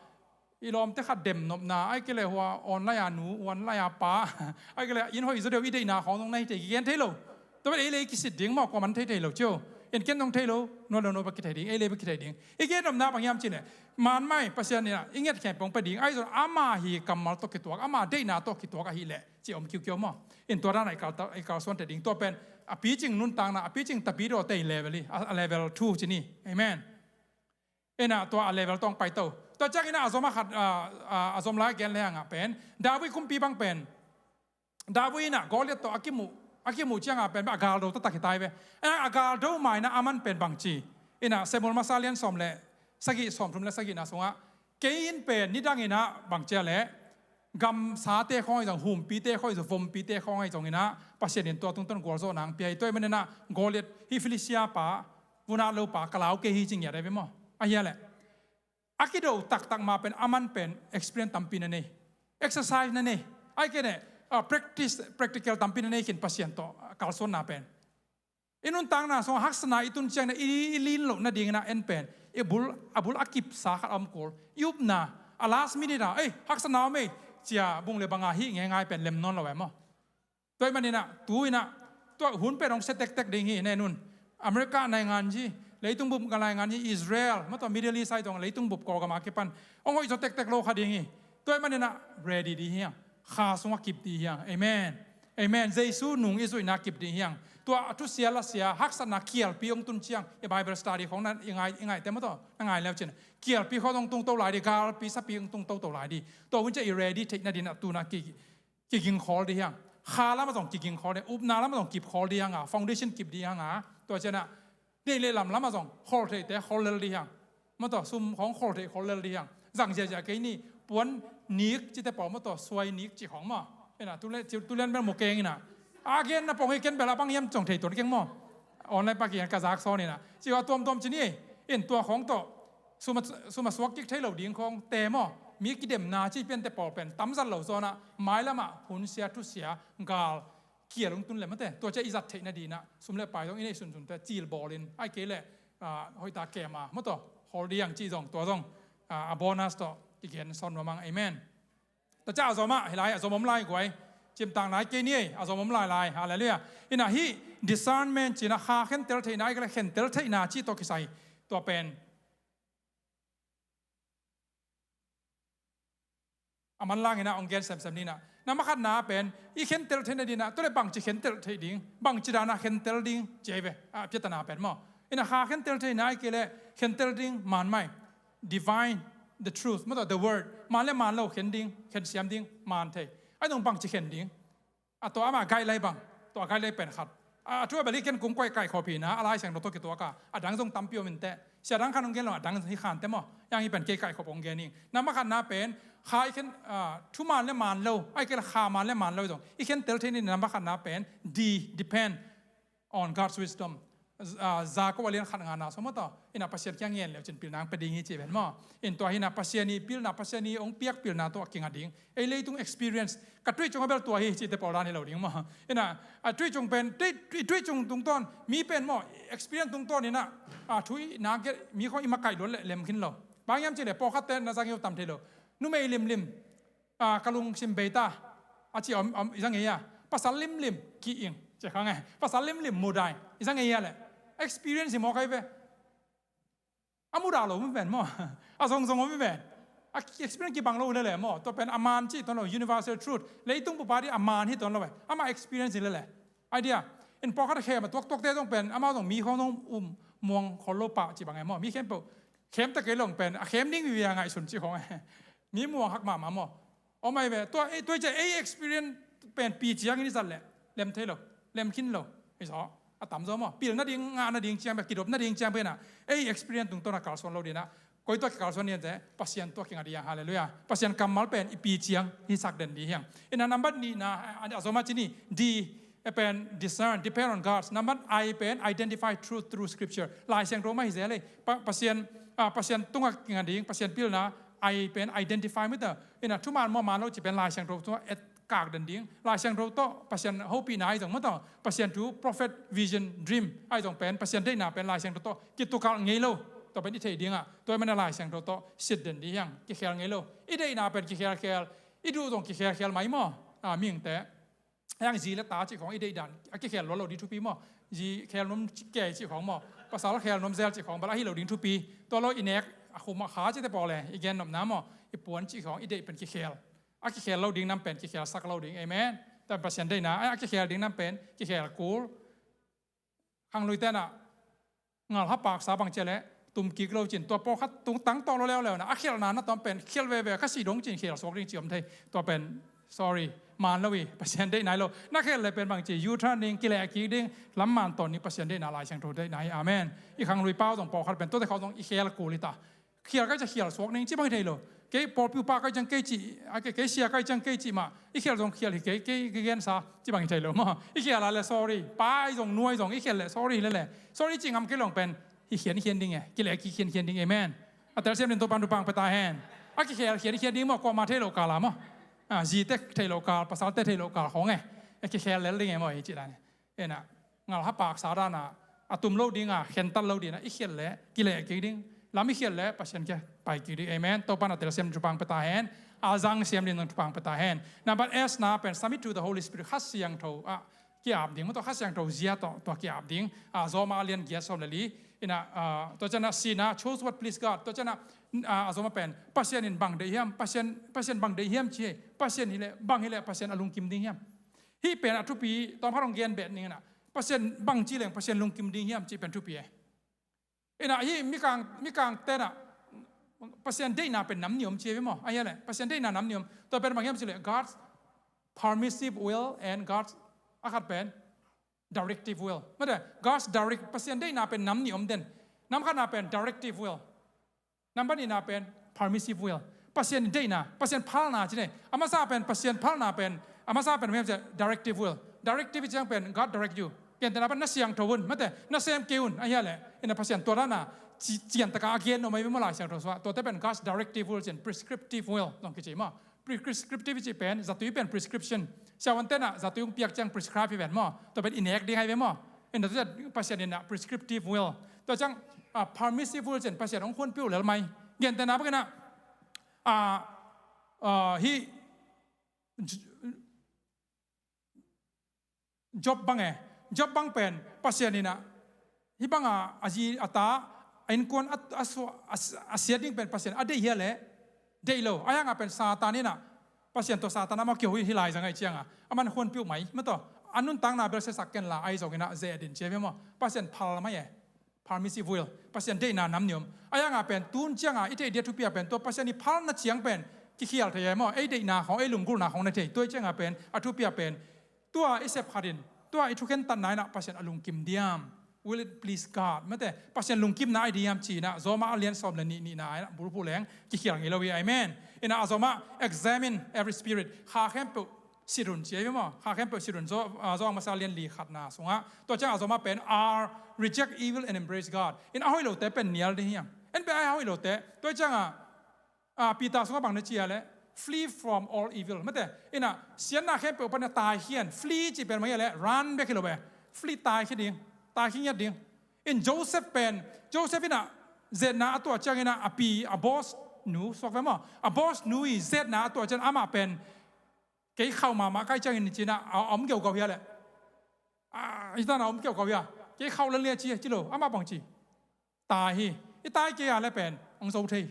i lawmte khat demnopna ai kei leh hua online a nu, online a pa, ai kei leh inn hoih zaw deuh i deihna khawng zong na hi thei, kigen thei lo. Tua pen ei le ei kisit ding maw, kuaman thei thei lo cio. In ken zong thei lo, nual lo nual bek kithei ding, ei le ei bek kithei ding. I gen nopna bang hiam cih leh manmai Pasian inah i nget khempeuh hong pia ding ahi zong ama hi kammal tawh kituak, ama deihna tawh kituak ahileh cih om kiukiau maw? In tua danah i kal, i kalsuan thei ding. Tua pen a picing nuntakna, a picing Tapidawte i level hi, a, a level two ci ni. Amen. Ina tua a level tawh hong paito. Tua ciangin ah a zom a khat, a, a, a zom lai gen le hangah pen David kumpi bang pen David inah Goliath tawh a kimuh, a kimuh ciangah pen a galdo taktak hi ta hi ve. Ina a galdo ma inah a man pen bangci, ina Samuel masa lian sawm le sagih, sawmthum le sagihna sungah, kei in pen nidang inah bangcia leh gamsate khawng ahi zong, humpite khawng ahi zong, vompite khawng ahi zong inah Pasian in tua tungtawn gualzawhna hong pia hi. Tua ahih maninah Goliath hih Philistia pa, vunat lo pa ka lau kei hi ci ngiat ahi ve maw? Ahia leh a kido taktak ma pen a man pen experience tampi na nei, exercise na nei, ai kei leh, ah, practice, practical tampi na nei khin Pasian tawh, ah, kalsuanna pen. I nuntakna sungah haksatna i tun ciangin ah i, i lin loh nadingin ah en pen i bul, a bul a kipsa khat a om kul. I upna a last minute ah, "Ei, haksatna om ei," ci-a bung le banga hih ngeingai pen lem nawn lo e maw. Tua ahih manin ah tu-in ah tua hun pen hong sia tektek ding hi. Nen un, America naingan hi, leitung bup naingan hi, Israel, maw tawh Middle East ah zong leitung bup Kawlgam a kipan hong hoih zaw tektek lo kha ding hi. Tua ahih manin ah ready ding hi hang. Kha sungah kip ding hi hang. Amen. Amen. Jesu nung i zuihna kip ding hi hang. Tua a thusia lasia, haksatna kialpi hong tun ciang, i Bible study khawng na i ngai, i ngaihte maw tawh, na ngai leu cin, kialpi khawng hong tung to lai ding, galpi sapi hong tung toto lai ding. Tua hun ciang i ready theih nadingin ah tu-in ah ki, kiging khawl ding hi hang. Kha lamah zong kiging khawl ding, upna lamah zong kip khawl ding hi hang a, foundation kip ding hi hang a. Tua ciangin ah neih le lam lamah zong khawl theite khawl lel ding hi hang. Maw tawh, sum khawng khawl thei khawl lel ding hi hang. Zang ziahziah kei ni, puan nik cite pawl maw tawh, suai nik cih khawng maw. Ina, tu le, tu lian bel mu keng ina. A genna pong hi, ken bel a bang hiam cih hong thei tuan keng maw. Online pan kigen ka zak sawn ina. Cih a tuamtuam ci ni, in tua khawng tawh sum a, sum a suak kik thei lo ding khawngte maw, mi kidemna cih piante pawl pen tamzat lo zawnah mailamah hun sia thu sia gal kial hong tun leh mate, tua ciang i zat theih nadingin ah sum le pai zong i neih sunsunte cil bawlin, ahih kei leh, ah, hoihtak kem a maw tawh, hawl ding cih zong, tua zong, ah, a bonus tawh kigen sawn nuam hang. Amen. Tua ciang a zom ah, hih lai a zom om lai guai. Cimtak nai kei ni ei, a zom om lailai. Halleluiah. Ina hih discernment cihna, kha khentel theihna, ahih kei leh khentel theihna cih tawh kisai, tua pen a manlangin ah hong gen semsem ni ina. Namba khatna pen i khentel theih nadingin ah, tua leh bangci khentel theih ding, bangci dan a khentel ding ci hi ve, a piatana pen maw. Ina kha khentel theihna, ahih kei leh khentel ding maan mai. Divine, the truth, maw tawh, the word. Maan le maan lo khen ding, khen siam ding, maan thei. Ahi zong bangci khen ding. A tua amah guideline bang, tua guideline pen khat. A, a thu a bel hi, ken kong koih kaikhop hi ina, a Lai Siangtho tawh kituak a, a dang zong tampi om inteh. Sia dang khat hong gen lo, a dang hi khante maw. Hiang hi pen kei kaikhop hong gen ing. Namba khatna pen, kha i khen, a, thu maan le maan lo, ahih kei leh kha maan le maan lo zong i khentel theih nadingin namba khatna pen D, depend on God's wisdom. Ah, Jakob a lian khat ngana sawm maw tawh, ina Pasian kiang ngen leu cin pilna hong pia ding hi ci ven maw. In tua hi ina Pasian i pilna, Pasian i hong piak pilna tawh a kinga ding. Ei leitung experience, ka tuih cung a bel tua hi cihte pawl dan hi lo ding maw. Ina, a tuih cung pen, tuih, tuih, tuih cung tungtawn, mi pen maw, experience tungtawn ina, a, thu i na gen, mi khawng i makaih luat leh lem khin lo. Bang hiam cih leh pawlkhatte na zang hi uh tam thei lo. Numei limlim, a, ka lungsim bei ta, a ci om, om, i za ngei a. Pasal limlim ki-ing, ci kha nge. Pasal limlim mudah, i za ngei a leh. Experience hi mawk ahi ve. A mudah lo mi pen maw. A zongzong om mi pen. A experience kibang lo lele maw. Tua pen a maan cih tuan lo, universal truth. Leitung bup a ding a maan hi tuan lo ve. Amah experience hi lele. Idea. In pawlkhat a khem a tuaktuakte zong pen, amau zong mi khawng zong um muang khol lo pah ci bang e maw. Mi khempeuh khem ta kei lo pen, a khem ding vive a ngaihsun ci khawng e. Mi muang hak mahmah maw. Om ahi ve, tua, eh, tua i ciah ei experience pen pi ciangin i zat leh lem thei lo, lem khin lo. Hi zaw, a tam zaw maw. Pil nading, ngah nading ciang pen, kidop nading ciang pen ah, ei experience tungtawn a kalsuan lo ding ah, koi tawh kikalsuan ding ah, Pasian tawh kinga ding ah. Halleluiah. Pasian kammal pen i pi ciang hisak den ding hi hang. Ina number nihna, a, a zom a ci ni, D, e pen discern, depend on God. Number I pen identify truth through scripture. Lai Siangtho mah hi zel ei. Pa, Pasian, ah, Pasian tungah kinga ding, Pasian pilna, I pen identify mite. Ina thuman maw maan lo cih pen Lai Siangtho tungah et kak den ding. Lai Siangtho tawh Pasian hopihna ahi zong maw tawh, Pasian thu, prophet, vision, dream ahi zong pen, Pasian deihna pen Lai Siangtho tawh kitukalh ngei lo. Tua pen i theih ding ah, tua ahih manin Lai Siangtho tawh sit den ding hi hang, kikhel ngei lo. I deihna pen kikhelkhel, i duh zong kikhelkhel mai maw. Ah, mihingte. Hiang zi le ta cih khawng i deih dan a kikhel luat lo ding thupi maw. Zi khel nuam kei cih khawng maw, pasal khel nuam zel cih khawng bel ahi lo ding thupi. Tua lo i nek a khum a kha cihte pawl le i gen nopna maw, i puan cih khawng i deih pen kikhel. A kikhel lo ding nam pen kikhel sak lo ding. Amen. Tua Pasian deihna a kikhel ding nam pen kikhel kul. Khangluite in ah ngal ha paksa bang ci leh tum kik lo cin, tua pawlkhat tung tang tawh lo leuleu na, a khialhna na tawm pen khialh veve, ka sih dong cin khial suak ding ci om thei. Tua pen, sorry, maan lo hi, Pasian deih nai lo. Na khialh leh pen bang ci, U-turn ding, kileh kik ding, lam maan tawn ding, Pasian deihna, Lai Siangtho deihna hi. Amen. I khanglui pau zong pawlkhat pen tuate khawng zong i khial kul hi ta. Khial ka hih ciang khial suak ning ci bang hi thei lo. Kei pawlpi upa ka hih ciang kei cih, a, kei, kei sia ka hih ciang kei cih mah, i khial zong khial hi kei, kei, kei gensa ci bang hi thei lo maw. I khial a le sorry, pa ahi zong nu ahi zong i khial le sorry hi lele. Sorry cih ngam kei lo pen hi khiankhian ding e, kileh kik khiankhian ding. Amen. A telsiam ding Topa'n thupha pia ta hen. A kikhel khiankhian ding maw, kuamah theih loh kal a maw. A, zite theih loh kal, pasalte theih loh kal khawng e. A kikhel lel ding e maw, hi cih dan e. Ena, ngalha paksa dana a tum lo dinga, khentat lo dinga i khial leh kileh kik ding. Lam i khial leh Pasian kia pai kik ding. Amen. Topa na telsiam ding thupha pia ta hen. A zang siam ding thupha pia ta hen. Number S na pen submit to the Holy Spirit. Kha Siangtho ah ki-ap ding. Mawtaw Kha Siangtho zia tawh tua ki-ap ding. A Roma a lian giat sawm le li. Ina, a, tua ciangin a C na choose what please God. Tua ciangin a, a, a Roma pen Pasian in bang deih hiam, Pasian, Pasian bang deih hiam ci hi. Pasian hileh, bang hileh Pasian a lungkim ding hiam. Hih pen a thupi, tawmkhat hong gen bet ning ina. Pasian bang ci leng, Pasian lungkim ding hiam cih pen thupi e. Ina hih mikang, mikang tena, Pasian deihna pen nam ni om ci hi maw. Ahi leh, Pasian deihna nam ni om. Tua pen bang hiam ci leh, God's permissive will and God's, a khat pen directive will. Mate, God's direct, Pasian deihna pen nam ni om den. Nam khatna pen directive will. Number nihna pen permissive will. Pasian deihna, Pasian phalna ci ne. A masa pen Pasian phalna pen, a masa pen miam ci directive will. Directive ciang pen God direct you. Gentehna pen na siangtho un, mate, na sem kei un, ahi leh. Ina Pasian tua dana, ci-, cian taka a gen no mai maw Lai Siangtho sua. Tuate pen God's directive will ci-in prescriptive will zong kici maw. Pre-, prescriptive cih pen, zatui pen prescription. Siavuante na zatui hong piak ciang prescribe hi ven maw. Tua pen i nek ding ahi ve maw. Ina tua ciang Pasian ina prescriptive will. Tua ciang, a, permissive will ci-in Pasian hong khunpiuh lel mai. Gentehna bangin a, a, a, hih J-, Job bang e. Job bang pen Pasian ina, hih banga a zi a ta, a innkuan a, a, su-, a, a siat ding pen Pasian a deih hia leh, deih lo. Ahi hanga pen Satan ina, Pasian tawh Satan amah kiho hi lai zang ahi cianga, aman khunpiuh mai, mawtaw. A nuntakna bel siasak ken la, ahi zongina zeh din ci hi maw. Pasian phal mai e. Permissive will. Pasian deihna nam ni om. Ahi hanga pen tun cianga i theih dia thupi a pen tua Pasian i phalna ciang pen kikhial thei e maw. Ei deihna khong, ei lunggulhna khong na thei. Tua i cianga pen a thupi a pen tua i sep khat in, tua i thukhen tatna ina Pasian a lungkim diam. Will it please God? Mate, Pasian lungkimna ahi diam ci ina Roma a lian sawm le nih nihna ina bulphuh leng kikhial ngei lo hi. Amen. Ina a Roma examine every spirit. Kha khempeuh sit un ci ahi maw. Kha khempeuh sit un. Zo-, a, Johan masa lian li khatna sungah. Tua ciang a Roma pen are reject evil and embrace God. Ina a hoih lote pen nial ding hiam. En beh a hoih lote. Tua cianga, a, Peter sungah bang na ci a leh, flee from all evil. Mate, ina siatna khempeuh pan a taikhian. Flee ci pen mah hi a leh, run bek hi lo beh. Flee taikhi ding. Taikhi ngiat ding. In Joseph pen, Joseph ina zetna a tuah ciang ina a pi, a boss nu, suak ve maw. A boss nu i zetna a tuah ciang amah pen kei khauh mahmah kai ciangin ci-in a, a om geugau hia leh. A, i tan a om geugau hia. Kei khauh lel nia ci, ci lo, amah bang ci. Tai hi. I tai kei a leh pen, hong zo thei.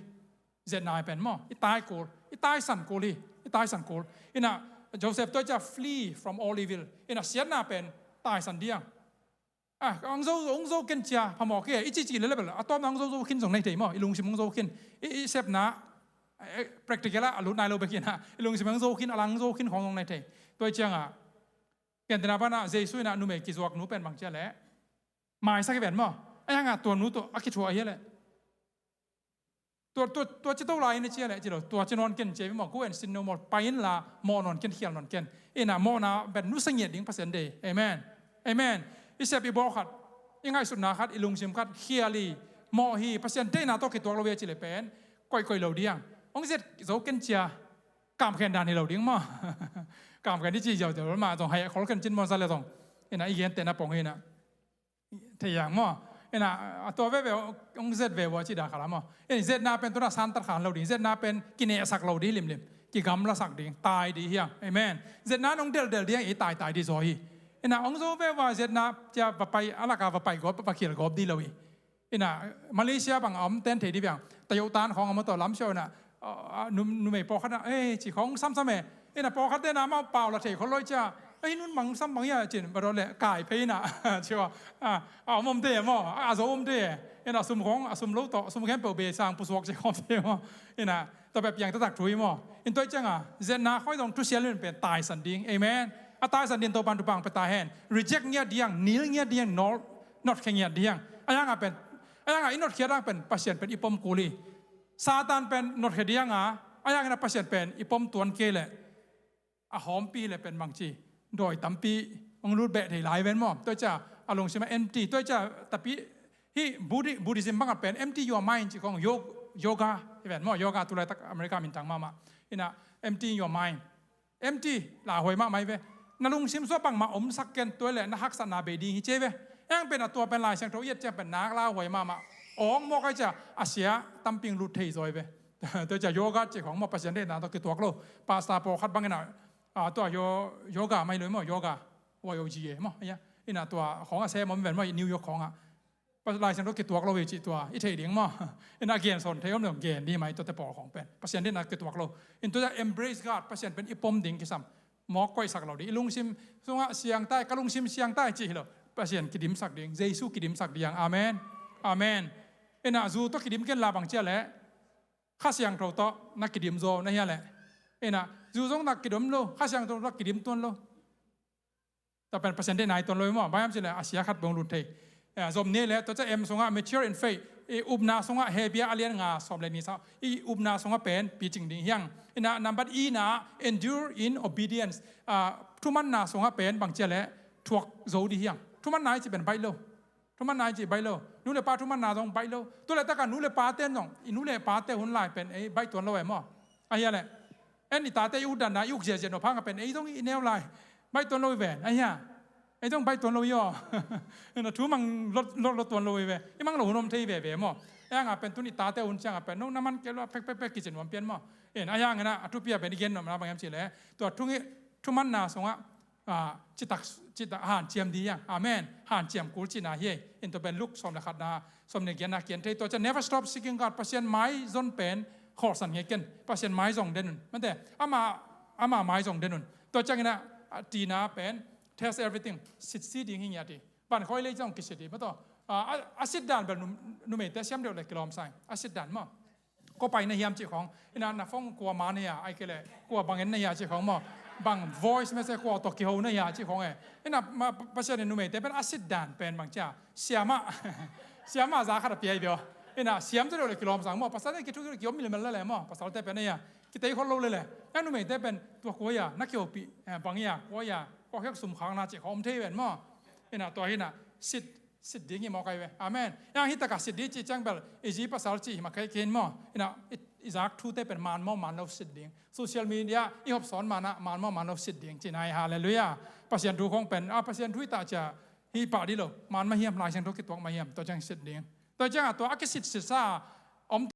Zetna pen maw, i tai kul, i taisan kul hi, i taisan kul. Ina, Joseph tua cia flee from all evil. Ina siatna pen, taisan diang. A, hong zo, hong zo ken cia, phamawh kei, i cici lel bel, a tawpna hong zo zo khin zong nei thei maw, i lungsim hong zo khin, i, i sepna, eh, practical a, a lut nai lo bek hi na, i lungsim hong zo khin, a lang hong zo khin khong zong nei thei. Tua i cianga, gentehna pana, Jesu ina numei kizuak nu pen bang cia leh, maisak hi ven maw, a hanga tua nu tawh, a kithuah hi leh. Tua, tua, tua ci to lai in a cia leh ci lo, tua ci nawn ken ci hi maw, go and sin no more, pai inla, mawh nawn ken, khial nawn ken. Ina mawhna pen nusia ngiat ding Pasian deih. Amen. Amen. I sep i bawl khat, i ngaihsutna khat, i lungsim khat, khial hi, mawh hi, Pasian deihna tawh kituak lo hi a ci leh pen, koihkoih lo diang. Hong zet zo ken cia, kamkhen dan hi lo ding maw. Kamkhen i ci ziauziau mah, zong hai khol ken cin maw sa leh zong. Ina i gentehna pong hi na. Thei hiang maw. Ina, a tua veve, hong zet ve ua ci dah khala maw. Ina zetna pen tua na santat khan lo ding. Zetna pen kinehsak lo ding limlim. Kigamlasak ding. Tai ding hiang. Amen. Zetna nong delhdel ding hiang i taitai ding zaw hi. Ina, hong zo ve ua zetna cia va pai, a laka va pai gawp, va khial gawp ding lo hi. Ina, Malaysia bang a om ten thei ding biang. Tayoh tan khong a om a tua lam siau ina, a, a, num-, numei pawlkhat na, eh, ci khong samsam e. Ina pawlkhat te na amau pau la thei khol lo cia. Ei nun bang sam bang hia cin, ba dawt leh kai phei na. Ci ua, a, a om om te maw, a, a zo om te. Ina sum khong, a sum lo tawh, sum khempeuh be sang pusuak ci khawm te maw. Ina, tua beh piang taktak thu hi maw. In tua i cianga, zetna khoi zong thusia lun pen taisan ding. Amen. A taisan ding Topan thupha pia ta hen. Reject ngiat diang, nil ngiat diang, nol, notkhia ngiat diang. A hianga pen, a hianga i notkhia dang pen, Pasian pen i pom kul hi. Satan pen notkhia dianga, a hiangin a Pasian pen i pom tuan kei leh. A hawmpi leh pen bang ci. Dawi tampi, hong lut beh thei lai ven maw. Tua cia, a lungsim a empty. Tua cia, tapi, hih Buddhi-, Buddhism bangah pen, empty your mind ci khong yo-, yoga. Hi ven maw, yoga tu laitak America minthang mahmah. Ina, empty your mind. Empty, lauhuai mahmah hi ve. Na lungsim sungah bangmah omsak ken, tua leh na haksatna bei ding hi ci ve. Eng pen a tua pen Lai Siangtho i et ciang pen nak lauhuai mahmah. Awng mawk ai cia a sia tampi lut thei zaw ve. Tua cia yoga cih khawng maw, Pasian deihna tawh kituak lo. Pastor pawlkhat bangin a, a, tua yo-, yoga mai lo maw, yoga. Y O G A maw. Ia. Ina tua khawng a sem om ven maw, New York khawng a. Lai Siangtho kituak lo hi cih tua i theih ding maw? Ina gen sawn thei om lo, gen ding mai tuate pawl khawng pen. Pasian deihna kituak lo. In tua cia embrace God, Pasian pen i pom ding kisam. Mawk koihsak lo ding. I lungsim sungah siangtai, ka lungsim siangtai cih hi lo. Pasian kidimsak ding, Jesu kidimsak ding. Amen. Amen. Ina zu tawh kidim ken la bang cia leh Kha Siangtho tawh na kidim zaw na hia leh. Ina zu zong na kidim lo, Kha Siangtho tawh kidim tuan lo. Tua pen Pasian deihna hi tuan lo hi maw, bang hiam cih leh a sia khat bang lut thei. Eh, zom ni leh tua cia M sungah mature in faith, i upna sungah Hebru a lian nga sawm le nih sungah, i upna sungah pen picing ding hi hang. Ina number E na endure in obedience. Ah, thumanna sungah pen bang cia leh thuak zo ding hi hang. Thumanna i cih pen baih lo. Thumanna i cih baih lo. Nu le pa thumanna zong baih lo. Tu le takah nu le pa ten zong, i nu le pa te hun lai pen ei baih tuan lo e maw. A hia leh. En i tate i utdanna i uk ziazia nop hangah pen ei zong i neu lai baih tuan lo i ven. A hia. Ei zong baih tuan lo i aw. Ina thu mang lot, lot, lot tuan lo i ve. I mang lo hun om thei veve maw. Ei hangah pen tun i tate hun ciangah pen no na man kei lo a pek, pek, pek kici nuam pian maw. En a hia ngena a thupi a pen i gen nuamna bang hiam cih leh. Tua thu ngi, thumanna sungah, ah, citak, citak hanciam ding hi hang. Amen. Hanciam kul cihna hi. In tua pen Luke sawm le khatna, sawm le giatna kian thei. Tua cia never stop seeking God. Pasian maizon pen khawlsan ngei ken. Pasian maizong den un. Mate, ama, ama maizong den un. Tua ciangin a, a tina pen test everything. Sitsi ding hi ngiat hi. Van khoi lei zong kisit hi. Maw tua, ah, a, a sit dan bel num-, numeite siam deuh le kilawm sa ing. A sit dan maw. Kua pai na hiam cih khawng. Ina na phone kua ma na hia, ai kei leh kua bang en na hia cih khawng maw. Bang voice message kua tawh kiho na hia cih khawng e. Ina ma, pa, Pasian in numeite pen a sit dan pen bang cia. Siama. Siama za khat a pia i bia. Ina siam zaw deuh le kilawm sa ing maw. Pasal in kithu kiom milimel le maw. Pasalte pen na hia. Kitei khol lo le le. Ina numeite pen tua kua hia, na kihopih, eh, bang hia, kua hia, kua khek sum khakna cih khawng om thei ven maw. Ina tua hi na sit sit ding hi maw kai ve. Amen. Yang hi takah sit ding cih ciang bel i zi pasal cih hi mah kai khin maw. Ina i, i zak thute pen man maw man lo sit ding. Social media i hopsawn manah man maw man lo sit ding cihna hi. Halleluiah. Pasian thu khawng pen, ah, Pasian thu i tah cia hi pah dih lo. Man mah hiam, Lai Siangtho kituak mah hiam, tua ciang sit ding. Tua ciangah tua a kisit sitsa om